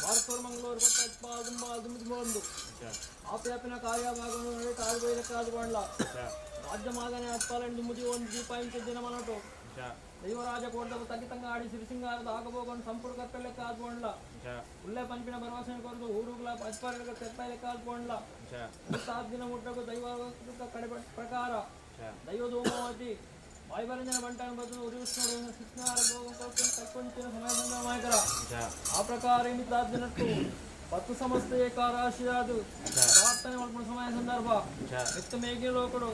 ಭಾರತೂರು ಮಂಗಳೂರು ಪಟ್ಟ ಆಪ್ಯಾಪಿನ ಕಾರ್ಯಭಾಗವನ್ನು ಕಾಲು ಬಂಡ್ಲ ರಾಜ್ಯ ಮಾದನೆ ಅತ್ಪಾಲೆಂದು ಮುದಿ ಒಂದು ದೀಪ ಇಂಚ ದಿನ ಮನಟು ದೈವರಾಜ ಕೋಟದ ತಗ್ಗಿತಂಗ ಆಡಿ ಸಿರಿಸಿಂಗಾರದ ಆಗಬೋಗನ್ನು ಸಂಪೂರ್ಣ ಕತ್ತಲೆ ಕಾದ್ಕೊಂಡ್ಲ ಉಲ್ಲೆ ಪಂಪಿನ ಭರವಸೆ ಕೊರದು ಊರುಗಳ ಅತ್ಪಾಲ ತೆಪ್ಪಲೆ ಕಾದ್ಕೊಂಡ್ಲ 7 ದಿನ ಮುಟ್ಟకు ದೈವ ಕಡೆ ಪ್ರಕಾರ ದೈವ ಧೂಮಾವತಿ ಬಾಯ್ಬರಂಜನ ಬಂಟನ ಬದಲು ಉರಿವಿಷ್ಣುಡು ಕೃಷ್ಣಾರ ಕಲ್ಕೊಂಚಿನ ಸಮಯ ಮಾಯಕರ ಆ ಪ್ರಕಾರ ಇಮಿತಾದಿನಟ್ಟು ಪತ್ತು ಸಮಸ್ತ ಏಕಾರಾಶಿಯಾದು ಪ್ರಾರ್ಥನೆ ಮಲ್ಪುನ ಸಮಯ ಸಂದರ್ಭ ಎತ್ತು ಮೇಗಿನ ಲೋಕಡು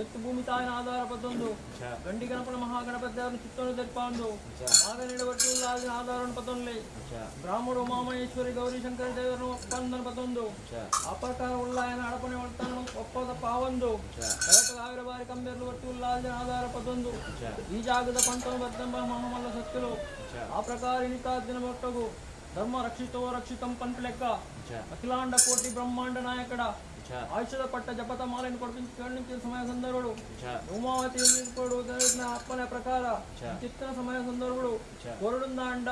ಎತ್ತು ಭೂಮಿ ತಾಯಿನ ಆಧಾರ ಪತ್ತೊಂದು ಗಂಡಿ ಗಣಪನ ಮಹಾಗಣಪತಿಯನ್ನು ಚಿತ್ತವನ್ನು ತೆರ್ಪಾಂದು ಮಾಗ ನೀಡುವಟ್ಟು ಆಧಾರವನ್ನು ಪತ್ತೊಂದು ಬ್ರಾಹ್ಮಣರು ಉಮಾಮಹೇಶ್ವರಿ ಗೌರಿ ಶಂಕರ ದೇವರನ್ನು ಒಪ್ಪಂದನ ಪತ್ತೊಂದು ಆ ಪ್ರಕಾರ ಉಳ್ಳಾಯನ ಅಡಪಣೆ ಒಳ್ತಾನ ಒಪ್ಪದ ಪಾವೊಂದು ಸಾವಿರ ಬಾರಿ ಕಂಬೆರ್ಲು ಒಟ್ಟು ಉಲ್ಲಾದಿನ ಆಧಾರ ಪತ್ತೊಂದು ಈ ಜಾಗದ ಪಂತನು ಬದ್ದಂಬ ಮಹಾಮಲ್ಲ ಸತ್ಯಲು ಆ ಪ್ರಕಾರ ಇನಿತಾದಿನ ಮೊಟ್ಟಗು ಧರ್ಮ ರಕ್ಷಿತೋ ರಕ್ಷಿತಂ ಪನ್ಪು ಲೆಕ್ಕ ಅಖಿಲಾಂಡ ಕೋಟಿ ಬ್ರಹ್ಮಾಂಡ ನಾಯಕಡ ಆಯುಷದ ಪಟ್ಟ ಜಪತ ಮಾಲೆಯನ್ನು ಕೊಡ್ಪಿಂಚ ಸಮಯ ಸಂದರ್ಭಗಳು ಉಮಾವತಿ ಕೊಡು ಅಪ್ಪನ ಪ್ರಕಾರ ಚಿತ್ತನ ಸಮಯ ಸಂದರ್ಭಗಳು ಕೊರಡುಂದ ಅಂಡ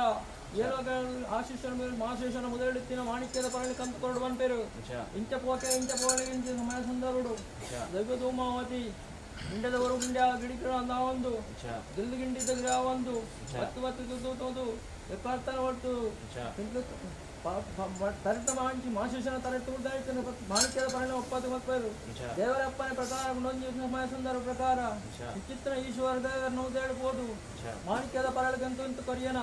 ಏಲೋಗ ಆಶೀಷನ ಮಾಶೇಷನ ಮೊದಲೆತ್ತಿನ ಮಾಣಿಕ್ಯದ ಪರಳಿ ಕಂತು ಕೊರಡು ಬನ್ಪೇರು ಇಂಚ ಪೋಕೆ ಇಂಚ ಪೋಳೆ ಇಂಚ ಸಮಯ ಸಂದರ್ಭಗಳು ದೈವ ಧೂಮಾವತಿ ಗಿಂಡದವರು ಗಿಂಡ ಗಿಡಿಕರ ಒಂದು ಗಿಲ್ದು ಗಿಂಡಿದ ಗಿಡ ಒಂದು ಹತ್ತು ಹತ್ತು ತುದು ತೋದು ಎಪ್ಪಾರ್ತಾನ ಹೊರತು ತರಿತ ಮಾಂಚಿ ಮಾಶೇಷನ ತರೆತು ಮಾಣಿಕ್ಯದ ಪರಿಣಾಮ ಒಪ್ಪತ್ತು ಮಕ್ಕಳು ದೇವರಪ್ಪನ ಪ್ರಕಾರ ಗುಣೊಂದು ಸಮಯ ಸುಂದರ ಪ್ರಕಾರ ವಿಚಿತ್ರ ಈಶ್ವರ ದೇವರ ನೋದೇಳು ಮಾಣಿಕ್ಯದ ಪರಳಗಂತೂ ಇಂತು ಕೊರಿಯನ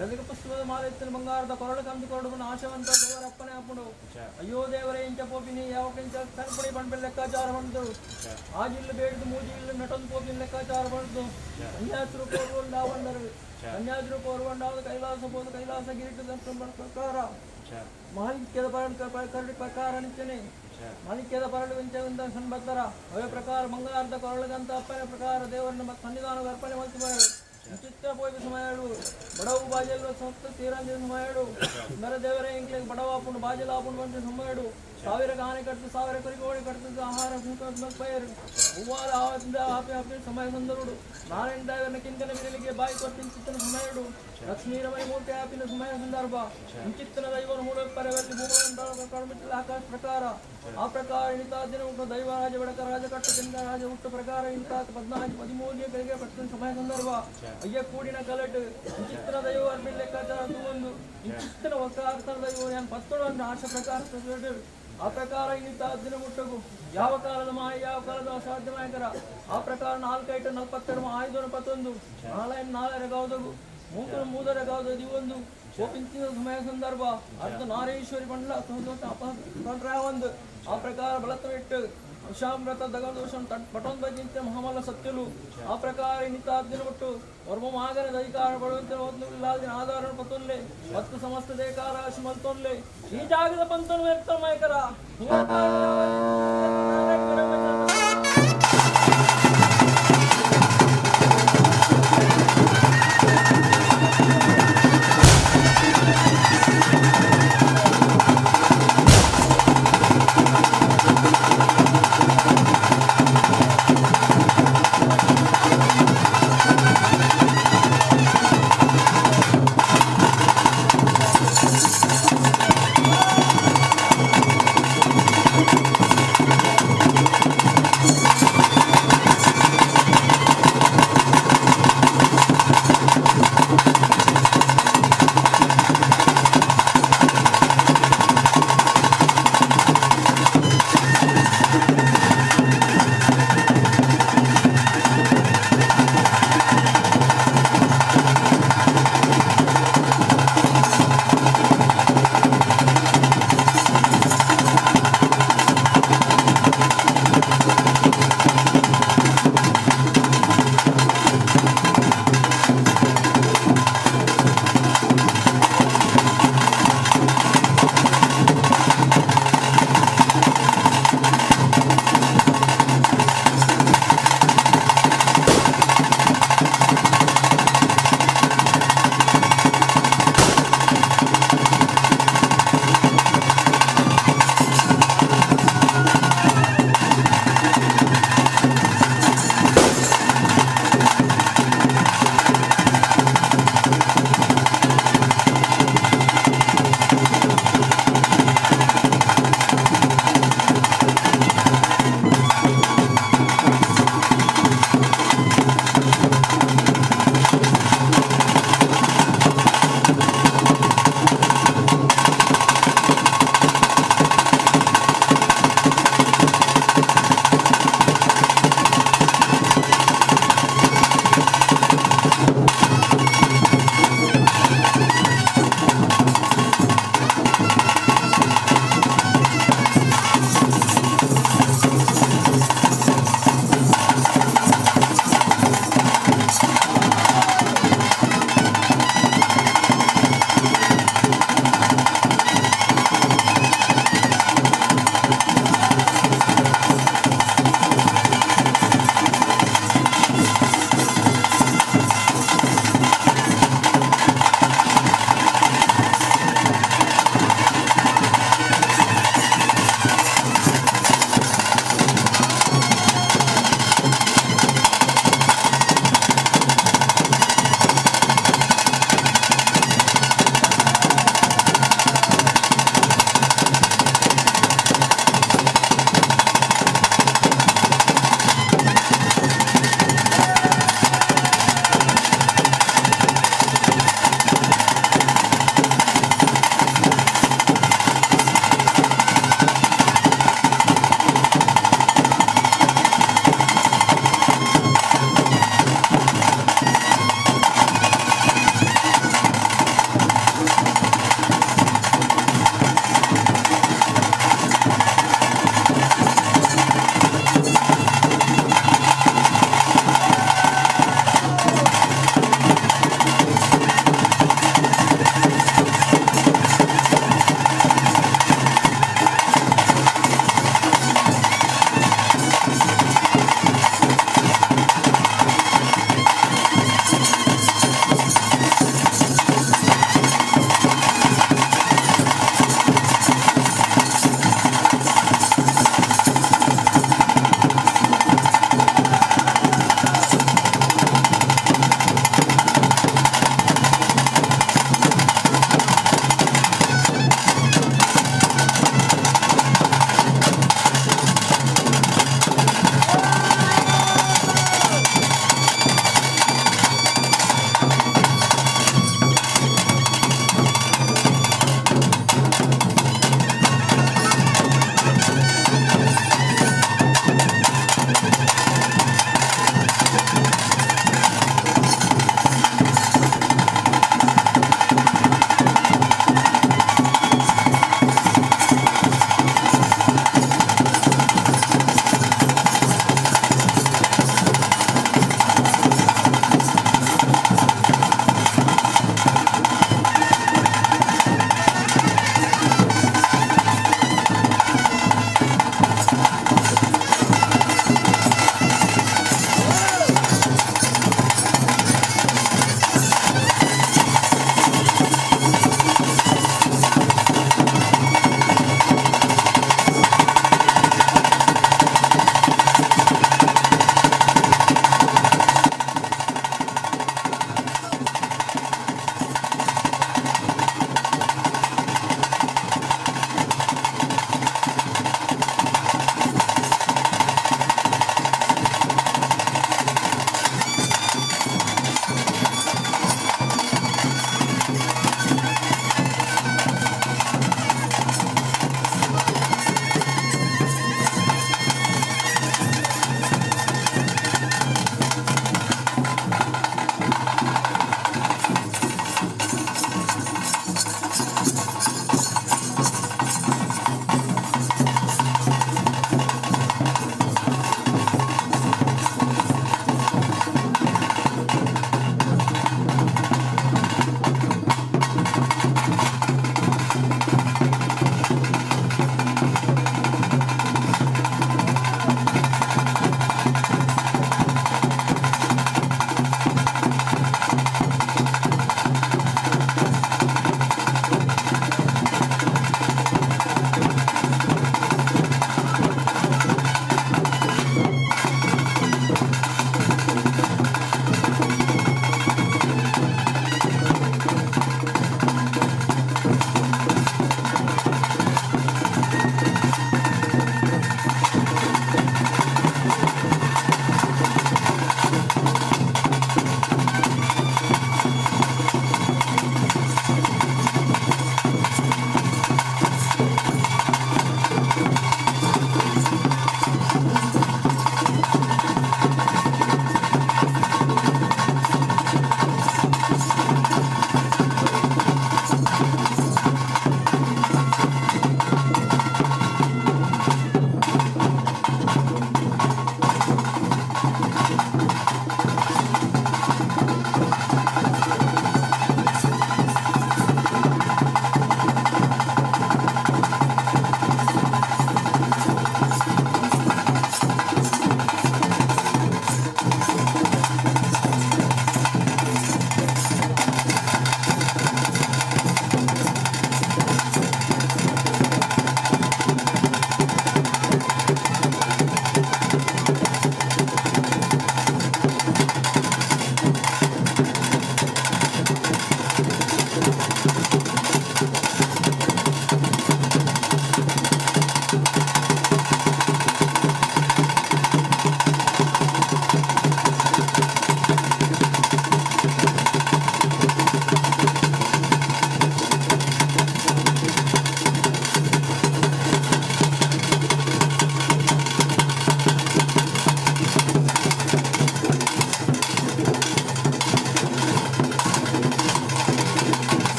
ರಜಕ ಪುಷ್ಪದ ಮಾಲೆತ್ತಿನ ಬಂಗಾರದ ಕೊರಳು ಕಂದು ಕೊರಡು ಆಶವಂತ ದೇವರಪ್ಪನೇ ಅಪ್ಪುಡು ಅಯ್ಯೋ ದೇವರೇ ಇಂಚ ಪೋಪಿನಿ ಯಾವ ಕಿಂಚ ಕಣ್ಪುಡಿ ಪಂಪೆ ಲೆಕ್ಕಾಚಾರ ಬಂತು ಆ ಜಿಲ್ಲು ಬೇಡಿದು ಮೂಜಿ ಇಲ್ಲು ನಟೊಂದು ಪೋಪಿನ ಲೆಕ್ಕಾಚಾರ ಬಂತು ಕನ್ಯಾಸ್ರು ಕೋರುವಂಡ ಬಂದರು ಕನ್ಯಾಸ್ರು ಕೋರುವಂಡಾದ ಕೈಲಾಸ ಪೋದು ಕೈಲಾಸ ಗಿರಿಟದ ಪ್ರಕಾರ ಮಾಣಿಕ್ಯದ ಪರಳು ಕರಡಿ ಪ್ರಕಾರ ನಿಚ್ಚನೆ ಮಾಣಿಕ್ಯದ ಪರಳು ವೆಂಚ ಸನ್ಬತ್ತರ ಅವೇ ಪ್ರಕಾರ ಬಂಗಾರದ ಕೊರಳುಗಂತ ಅಪ್ಪನ ಪ್ರಕಾರ ದೇವರನ್ನ ಸನ್ನಿಧಾನದ ಅರ್ಪಣೆ ಮಲ್ತು ವಿಚಿತ್ರ ಪೋಯಿ ಸಮಯಡು ಬಡವು ಬಾಜೆಲ್ಲ ಸೊತ್ತ ತೀರಂದಿನ ಸಮಯಡು ನರ ದೇವರೇ ಇಂಕ್ಲೆ ಬಡವ ಆಪುಂಡು ಬಾಜೆಲ್ಲ ಆಪುಂಡು ಬಂದ ಸಮಯಡು ಸಾವಿರ ಗಾನೆ ಕಟ್ಟು ಸಾವಿರ ಕುರಿಗೋಡಿ ಕಟ್ಟು ಆಹಾರ ಪೈರು ಹೂವಾದ ಆವತ್ತಿಂದ ಆಪೆ ಆಪೆ ಸಮಯ ಸಂದರುಡು ನಾರಾಯಣ ದೇವರನ್ನ ಕಿಂಕನ ಬಿರಲಿಗೆ ಬಾಯಿ ಕೊಟ್ಟಿನ ಸಮಯಡು ಲಕ್ಷ್ಮೀ ರಮಣಿ ಮೂರ್ತಿ ಆಪಿನ ಸಮಯ ಸಂದರ್ಭ ವಿಚಿತ್ರ ದೈವನ ಮೂಲ ಪರವರ್ತಿ ಭೂಮಿ ಆಕಾಶ ಪ್ರಕಾರ ಆ ಪ್ರಕಾರ ಇಂಥ ದಿನ ಹುಟ್ಟು ದೈವರಾಜ ಬಡಕ ರಾಜ ಕಟ್ಟು ದಿಂದ ರಾಜ ಹುಟ್ಟು ಪ್ರಕಾರ ಇಂಥ 14 13 ಗಳಿಗೆ ಪಟ್ಟಿನ ಸಮಯ ಸಂದರ್ಭ ಅಯ್ಯ ಕೂಡಿನ ಕಲಟು ವಿಚಿತ್ರ ದೈವ ಅರ್ಬಿ ಲೆಕ್ಕಾಚಾರ ಒಂದು ವಿಚಿತ್ರ ಒಕ್ಕಾರ್ತನ ದೈವ ಏನು ಪತ್ತೊಡು ಅಂದ್ರೆ ಆಶ ಪ್ರಕಾರ ಆ ಪ್ರಕಾರ ಇಂಥ ದಿನ ಮುಟ್ಟಗು ಯಾವ ಕಾಲದ ಮಾಯ ಯಾವ ಕಾಲದ ಅಸಾಧ್ಯ ಮಾಯಕರ ಆ ಪ್ರಕಾರ ನಾಲ್ಕೈಟು ನಲ್ವತ್ತೆರಡು ಆಯ್ದು ಪತ್ತೊಂದು ನಾಳೆ ನಾಲ್ಕರ ಗೌದಗು ಮೂರು ಮೂದರ ಗೌದ ದಿವೊಂದು ಕೋಪಿಂಚಿನ ಸಮಯ ಸಂದರ್ಭ ಅರ್ಧ ನಾರೇಶ್ವರಿ ಮಂಡಲ ಒಂದು ಆ ಪ್ರಕಾರ ಬಲತ್ವ ಇಟ್ಟು ವಿಷಾಮೃತ ದಗದೋಷಂ ಪಟೊಂದು ಬಜಿಂತ ಮಹಾಮಲ್ಲ ಸತ್ಯಲು ಆ ಪ್ರಕಾರ ಇನ್ನಿತ ದಿನ ಬಿಟ್ಟು ವರ್ಮ ಮಾಗನ ದೈಕಾರ ಬಡುವಂತೆ ಇಲ್ಲಾದಿನ ಆಧಾರ ಪತ್ತೊನ್ಲೆ ಮತ್ತು ಸಮಸ್ತ ದೇಕಾರ ಮಲ್ತೊನ್ಲೆ ಈ ಜಾಗದ ಪಂತನು ವ್ಯಕ್ತ ಮಾಯಕರ.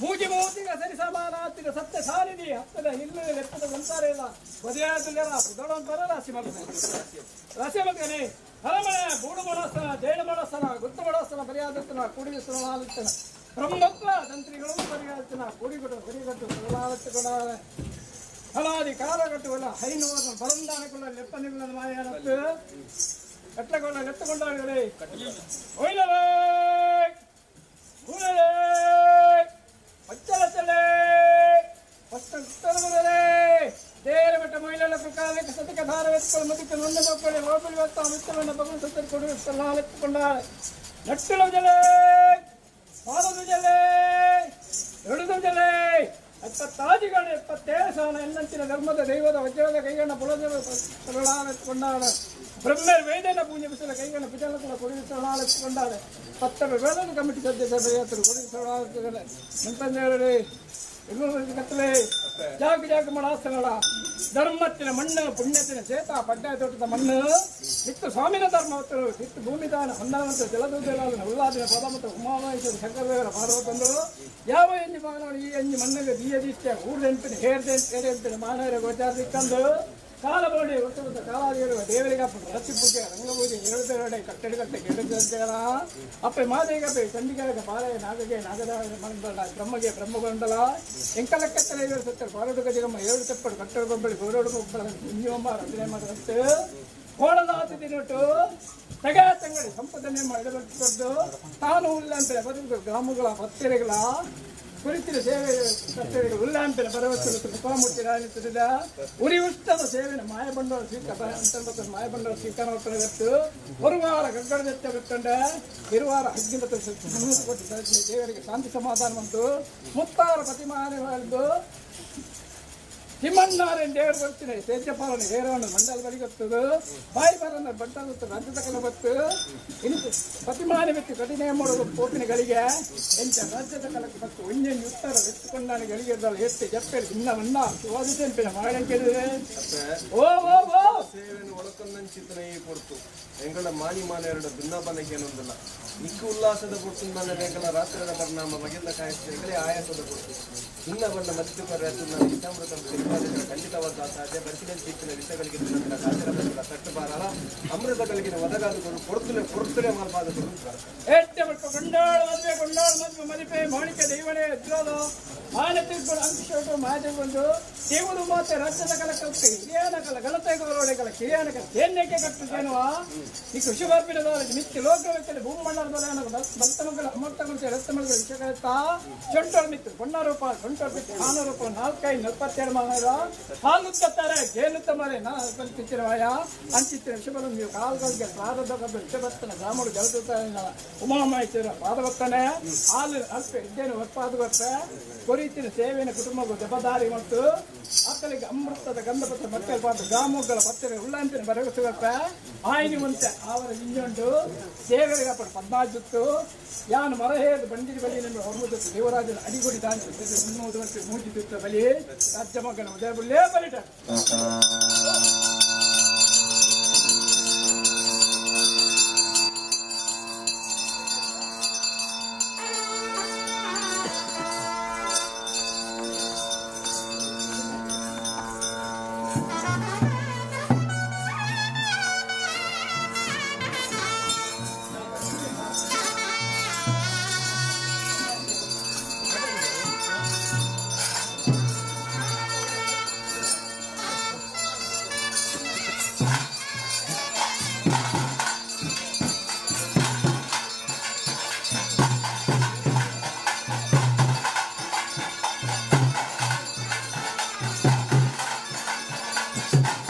ಮೂಜಿ ಮೂತಿಗ ಸರಿ ಸಮಾನ ಸತ್ಯ ಸಾರಿದಿ ಹತ್ತದ ಇಲ್ಲ ಲೆಪ್ಪದ ಸಂಸಾರ ಇಲ್ಲ ಬದಿಯಾದಿಲ್ಲ ದೊಡ್ಡ ಪರ ರಾಶಿ ಮಾಡ್ತಾನೆ ರಾಶಿ ಮಾಡ್ತಾನೆ ಹರಮನೆ ಬೂಡು ಮಾಡಸ್ತನ ಜೇಡು ಮಾಡಸ್ತನ ಗುತ್ತು ಮಾಡಸ್ತನ ಬರಿಯಾದತ್ತನ ಕೂಡಿ ಸುರಳಾಲುತ್ತನ ಬ್ರಹ್ಮತ್ವ ತಂತ್ರಿಗಳು ಬರಿಯಾದತ್ತನ ಕೂಡಿಕೊಟ್ಟು ಬರಿಗಟ್ಟು ಸುರಳಾಲತ್ತುಕೊಂಡ ಫಲಾದಿ ಕಾಲಗಟ್ಟುವಲ್ಲ ಹೈನುವ ಬರಂದಾನకుల ಲೆಪ್ಪನಿಗಳ ಮಾಯಾನತ್ತು ಕಟ್ಲಗೊಂಡ ಲೆತ್ತುಕೊಂಡಾಡುಗಳೇ ಒಯ್ಲವೇ ಮೂಲೇ ಪಚ್ಚಲಚಲೇ ದೇವರ ಮಹಿಳೆಯ ಪ್ರಕಾರಕ್ಕೆ ಸತಕ ಧಾರವೆತ್ಕೊಳ್ಳ ಮದಿಕ್ಕೆ ನೊಂದ ಮಕ್ಕಳೇ ಹೋಬಳಿ ಹೊತ್ತ ಮಿತ್ರವನ್ನು ಬಗಲು ಸತ್ತರು ಕೊಡುವ ನಟ್ಟುಳ ಜಲೆ ಪಾದದ ಜಲೆ ಎಳುದ ಜಲೆ ಎಪ್ಪತ್ತಾಜಿಗಳು 77 ಸಾಲ ಎನ್ನಂಚಿನ ಧರ್ಮದ ದೈವದ ವಜ್ರದ ಕೈಗಣ್ಣ ಪುಲದೇವ ಸರಳಾಲೆತ್ತುಕೊಂಡಾಳ ಬ್ರಹ್ಮರ್ ವೇದನ ಪೂಜೆ ಬಿಸಿಲ ಕೈಗಣ್ಣ ಪಿಜಲಕುಲ ಕೊಡುಗೆ ಸರಳಾಲೆತ್ತುಕೊಂಡಾಳೆ ಪತ್ತರ ವೇದನ ಕಮಿಟಿ ಸದಸ್ಯ ಸಭೆಯತ್ತರು ಕೊಡುಗೆ ಸರಳಾಲೆತ್ತುಕೊಂಡ ನಂತಂದೇಳಿ ಕತ್ತಲೆ ಜಾಗ ಜಾಗ ಮಾಡಾಸಗಳ ಧರ್ಮತ್ತಿನ ಮಣ್ಣು ಪುಣ್ಯತಿನ ಸೇತ ಪಡ್ಡಾಯ ತೋಟದ ಮಣ್ಣು ಇತ್ತು ಸ್ವಾಮಿನ ಧರ್ಮವಂತರು ಇತ್ತು ಭೂಮಿದಾನ ಹೊಂದಾನಂತ ಜಲದೂತರಾದ ಉಲ್ಲಾದಿನ ಪದಮತ ಉಮಾಮಹೇಶ್ವರ ಶಂಕರದೇವರ ಪಾರ್ವತಂದರು ಯಾವ ಎಂಜಿ ಮಾನವರು ಈ ಎಂಜಿ ಮಣ್ಣಿಗೆ ದೀಯದಿಷ್ಟೆ ಊರ್ದೆಂಪಿನ ಹೇರ್ದೆಂಪಿನ ಮಾನವರ ಗೋಚಾರ ಸಿಕ್ಕಂದು ಕಾಲಬೋಡಿ ಒಟ್ಟು ಕಾಲಾದಿಗಳು ದೇವರಿಗೆ ರತಿ ಪೂಜೆ ರಂಗಪೂಜೆ ಏಳುದೇವಡೆ ಕಟ್ಟಡಿ ಕಟ್ಟೆ ಕೆಡದೇವರ ಅಪ್ಪೆ ಮಾದೇಗಪ್ಪೆ ಚಂಡಿಗಾಗ ಪಾಳೆ ನಾಗಗೆ ನಾಗದ ಮಂಡಲ ಬ್ರಹ್ಮಗೆ ಬ್ರಹ್ಮಗೊಂಡಲ ಎಂಕಲಕ್ಕತ್ತಲೆ ಏಳು ಸತ್ತರು ಪಾರೋಡು ಗಜಗಮ್ಮ ಏಳು ತೆಪ್ಪಡು ಕಟ್ಟಡ ಗೊಂಬಳಿ ಗೋರೋಡು ಗೊಬ್ಬಳ ಕುಂಜಮ್ಮ ರಚನೆ ಮಾಡಂತೆ ಕೋಳದಾತಿ ತಿನ್ನಟ್ಟು ತಗ ತಂಗಡಿ ಸಂಪದನೆ ಮಾಡಿಬಿಟ್ಟು ತಾನು ಉಲ್ಲಂಪಿನ ಬದುಕು ಗ್ರಾಮಗಳ ಪತ್ತೆರೆಗಳ ಕುರಿತಿನ ಸೇವೆ ಕರ್ತವ್ಯಗಳು ಉಲ್ಲಾಂಪಿನ ಭರವಸೆ ಕೃಪಾಮೂರ್ತಿ ರಾಜನಿಸಿದ ಉರಿ ಉಷ್ಟದ ಸೇವೆನ ಮಾಯಬಂಡವಾಳ ಸ್ವೀಕಾರ ಅಂತರ್ಗತ ಮಾಯಬಂಡವಾಳ ಸ್ವೀಕಾರ ಬಿಟ್ಟು ಹೊರುವಾರ ಗಗ್ಗಡದೆತ್ತ ಬಿಟ್ಟಂಡ ಇರುವಾರ ಹಗ್ಗಿನ 300 ಕೋಟಿ ದೇವರಿಗೆ ಶಾಂತಿ ಸಮಾಧಾನ ಬಂತು ಮುತ್ತಾರ ಪ್ರತಿಮಾನಗಳದ್ದು ತಿಮ್ಮಣ್ಣಾರೇನು ದೇವರು ಬರ್ತೀನಿ ತೇಜಪಾಲನ ಹೇರವನ್ನು ಮಂಡಲ ಬಳಿಗೊತ್ತದು ಬಾಯಿ ಬರನ್ನ ಬಟ್ಟ ರಾಜ್ಯದ ಕಲ ಬತ್ತು ಇನ್ನು ಪ್ರತಿಮಾನ ಬಿತ್ತು ಕಠಿಣ ಮಾಡುವ ಪೋಪಿನ ಗಳಿಗೆ ಎಂಚ ರಾಜ್ಯದ ಕಲಕ್ಕೆ ಬತ್ತು ಒಂಜೆಂಜಿ ಉತ್ತರ ಎತ್ತುಕೊಂಡಾನ ಗಳಿಗೆ ಎತ್ತು ಜಪ್ಪೆ ಇನ್ನ ಮನ್ನ ಶಿವಾದಿತೆಂಪಿನ ಮಾಡಂಕೇಳಿದೆ ಓ ಓ ಓ ಸೇವೆಯನ್ನು ಒಳಕೊಂದಂಚಿತನ ಈ ಪೊರ್ತು ಎಂಗಳ ಮಾನಿ ಮಾನೆರಡು ಭಿನ್ನಬನಕ್ಕೆ ಏನೊಂದಲ್ಲ ನಿಕ್ಕು ಉಲ್ಲಾಸದ ಪೊರ್ತು ನನ್ನ ಎಂಗಳ ರಾತ್ರಿಯ ಪರಿಣಾಮ ಬಗೆಲ್ಲ ಕಾಯಿಸ್ತೇಗಳೇ ಆಯಾಸದ ಪೊರ್ತು ಭಿನ್ನ ಬಣ್ಣ ಮತ್ತಿತು ಕರೆಯತ್ತು ಇಷ್ಟಾಮೃತ ಖಂಡಿತವಾದ ಸಾಧ್ಯ ಬರಿಸಿದ ದಿಕ್ಕಿನ ವಿಷಗಳಿಗೆ ನಂತರ ಕಾಚರ ಬದಲ ತಟ್ಟುಬಾರಲ್ಲ ಅಮೃತಗಳಿಗೆ ಒದಗಾದುಕೊಂಡು ಕೊಡ್ತುಲೆ ಕೊಡ್ತುಲೆ ಮಾಲ್ಪಾದಗಳು ಎಟ್ಟೆ ಮಟ್ಟ ಕೊಂಡಾಳ ಮದುವೆ ಕೊಂಡಾಳ ಮದುವೆ ಮದಿಪೆ ಮಾಣಿಕ್ಯ ದೈವನೇ ಎದ್ರೋದು ಆನೆ ತಿಳ್ಕೊಂಡು ಅಂಕುಶೋಟು ಮಾತೆಗೊಂಡು ದೇವರು ಮಾತೆ ರಾಜ್ಯದ ಕಲಕಲ್ಪೆ ಹಿರಿಯನ ಕಲ ಗಣತೆ ಗೌರವಡೆಗಳ ಕಿರಿಯನ ಕಲ ತೇನ್ನೇಕೆ ಕಟ್ಟುತ್ತೇನುವ ಈ ಕೃಷಿ ಬರ್ಪಿನದವರಿಗೆ ಮಿತ್ತಿ ಲೋಕವೆತ್ತಲೆ ಭೂಮಂಡಲದ ಬಲ್ತಮಗಳ ಅಮೃತಗಳು ರಕ್ತಮಗಳ ವಿಷಕತ್ತ ಚೊಂಟೋಳ ಮಿತ್ತು ಹೊನ್ನಾರೂಪ ಸೊಂಟೋಳ ಮಿತ್ತು ಆನೂರೂಪ ನಾಲ್ಕೈದು 42 ಮಾನವ ಹಾಲುತ್ತಾರೆ ಜೇನುತ್ತ ಮರೆ ನಾ ಚಿತ್ರವಾಯ ಅಂಚಿತ್ರ ವಿಷಬಲ ನೀವು ಕಾಲ್ಗಳಿಗೆ ಪ್ರಾರದ ವಿಷಬರ್ತನ ಗ್ರಾಮಡು ಜಲದೂತ ಉಮಾಮಹೇಶ್ವರ ಪಾದವರ್ತನೆ ಹಾಲು ಅಲ್ಪ ಇದ್ದೇನು ಒಪ್ಪಾದ ಗೊತ್ತ ಕೊರಿತಿನ ಸೇವೆಯ ಕುಟುಂಬ ಜಬದಾರಿ ಮತ್ತು ಆಕಲಿಗೆ ಅಮೃತದ ಗಂಧಪತ್ರ ಮಕ್ಕಳ ಪಾದ ಗ್ರಾಮಗಳ ಪತ್ರೆ ಉಳ್ಳಂತಿನ ಬರಗುತ್ತಪ್ಪ ಆಯ್ನಿ ಮುಂತೆ ಅವರ ಇಂಜೊಂಡು ಸೇವೆಗೆ ಅಪ್ಪಡು ಪದ್ಮಾಜುತ್ತು ಯಾನು ಮರಹೇದು ಬಂಡಿರಿ ಬಲಿ ನಮ್ಮ ಹೊರಮುತ್ತು ದೇವರಾಜನ ಅಡಿಗುಡಿ ದಾನಿ 300 ವರ್ಷ ಮೂಜಿದುತ್ತ ಬಲಿ ರಾಜ್ಯ ಮಗನ ಉದಯಬುಲ್ಲೇ ಬಲಿಟ Thank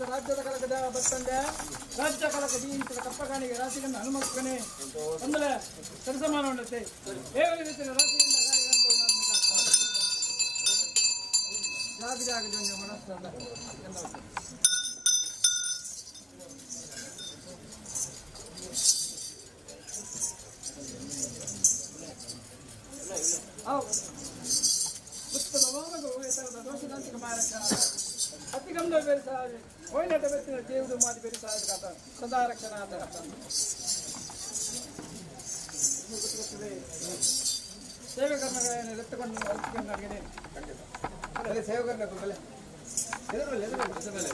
ರಾಜ್ಯದ ಕಲಕ ದೇವ ಬರ್ತಂದೆ ರಾಜ್ಯ ಕಲಕ ದೀಂತ ಕಪ್ಪಗಾಣಿಗೆ ರಾಶಿಗಂಧ ಹನುಮಕ್ಕನೆ ಅಂದ್ರೆ ಸರಿಸಮಾನ ಉಂಡತೆ ದೇವರಿಗೆ ರಾಶಿಗಂಧ ಜಾಗ ಜಾಗ ಅತಿಗಂಧ ಬೇರೆ ಸಾವೆ ಹೋಯ್ನಟ ಬೆತ್ತಿನ ದೇವುದು ಮಾದಿ ಬೇರೆ ಸಾವೆ ಕಾತ ಸದಾ ರಕ್ಷಣಾ ಸೇವೆ ಕರ್ಮಗಳನ್ನು ಎತ್ತುಕೊಂಡು ಅರಿತುಕೊಂಡು ಅಡಿಗೆ ಅದೇ ಸೇವಕರನ್ನ ಬೆಲೆ ಎದುರು ಎದುರು ಬೆಲೆ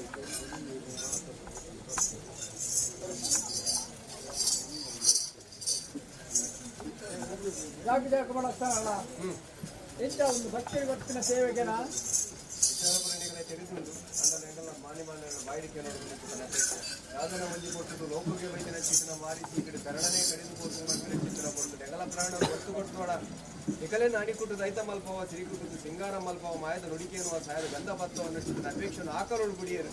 ಜಾಗ ಜಾಗ ಮಾಡಸ್ತಾನಲ್ಲ ಎಂತ ಒಂದು ಭಕ್ತರಿಗೆ ಗೊತ್ತಿನ ಸೇವೆಗೆನ ಯಾವ್ದನ ಒಂಜಿ ಕೊಟ್ಟುದು ಲೋಕಕ್ಕೆ ವೈದ್ಯನ ಚಿತ್ರ ಮಾರಿಸಿ ಈ ಕಡೆ ಶರಣನೇ ಕಡಿದು ಕೊಟ್ಟು ಮಕ್ಕಳ ಚಿತ್ರ ಕೊಟ್ಟು ನೆಗಲ ಪ್ರಾಣ ಒತ್ತು ಕೊಟ್ಟುವಾಡ ನಿಕಲೆ ನಾಡಿ ರೈತ ಮಲ್ಪವ ಸಿರಿ ಕುಟ್ಟುದು ಸಿಂಗಾರ ಮಲ್ಪವ ಮಾಯದ ನುಡಿಕೆಯನ್ನು ಸಾಯದ ಗಂಧ ಪತ್ತವನ್ನು ಚಿತ್ರ ಅಪೇಕ್ಷೆಯನ್ನು ಆಕರೋಳು ಗುಡಿಯರು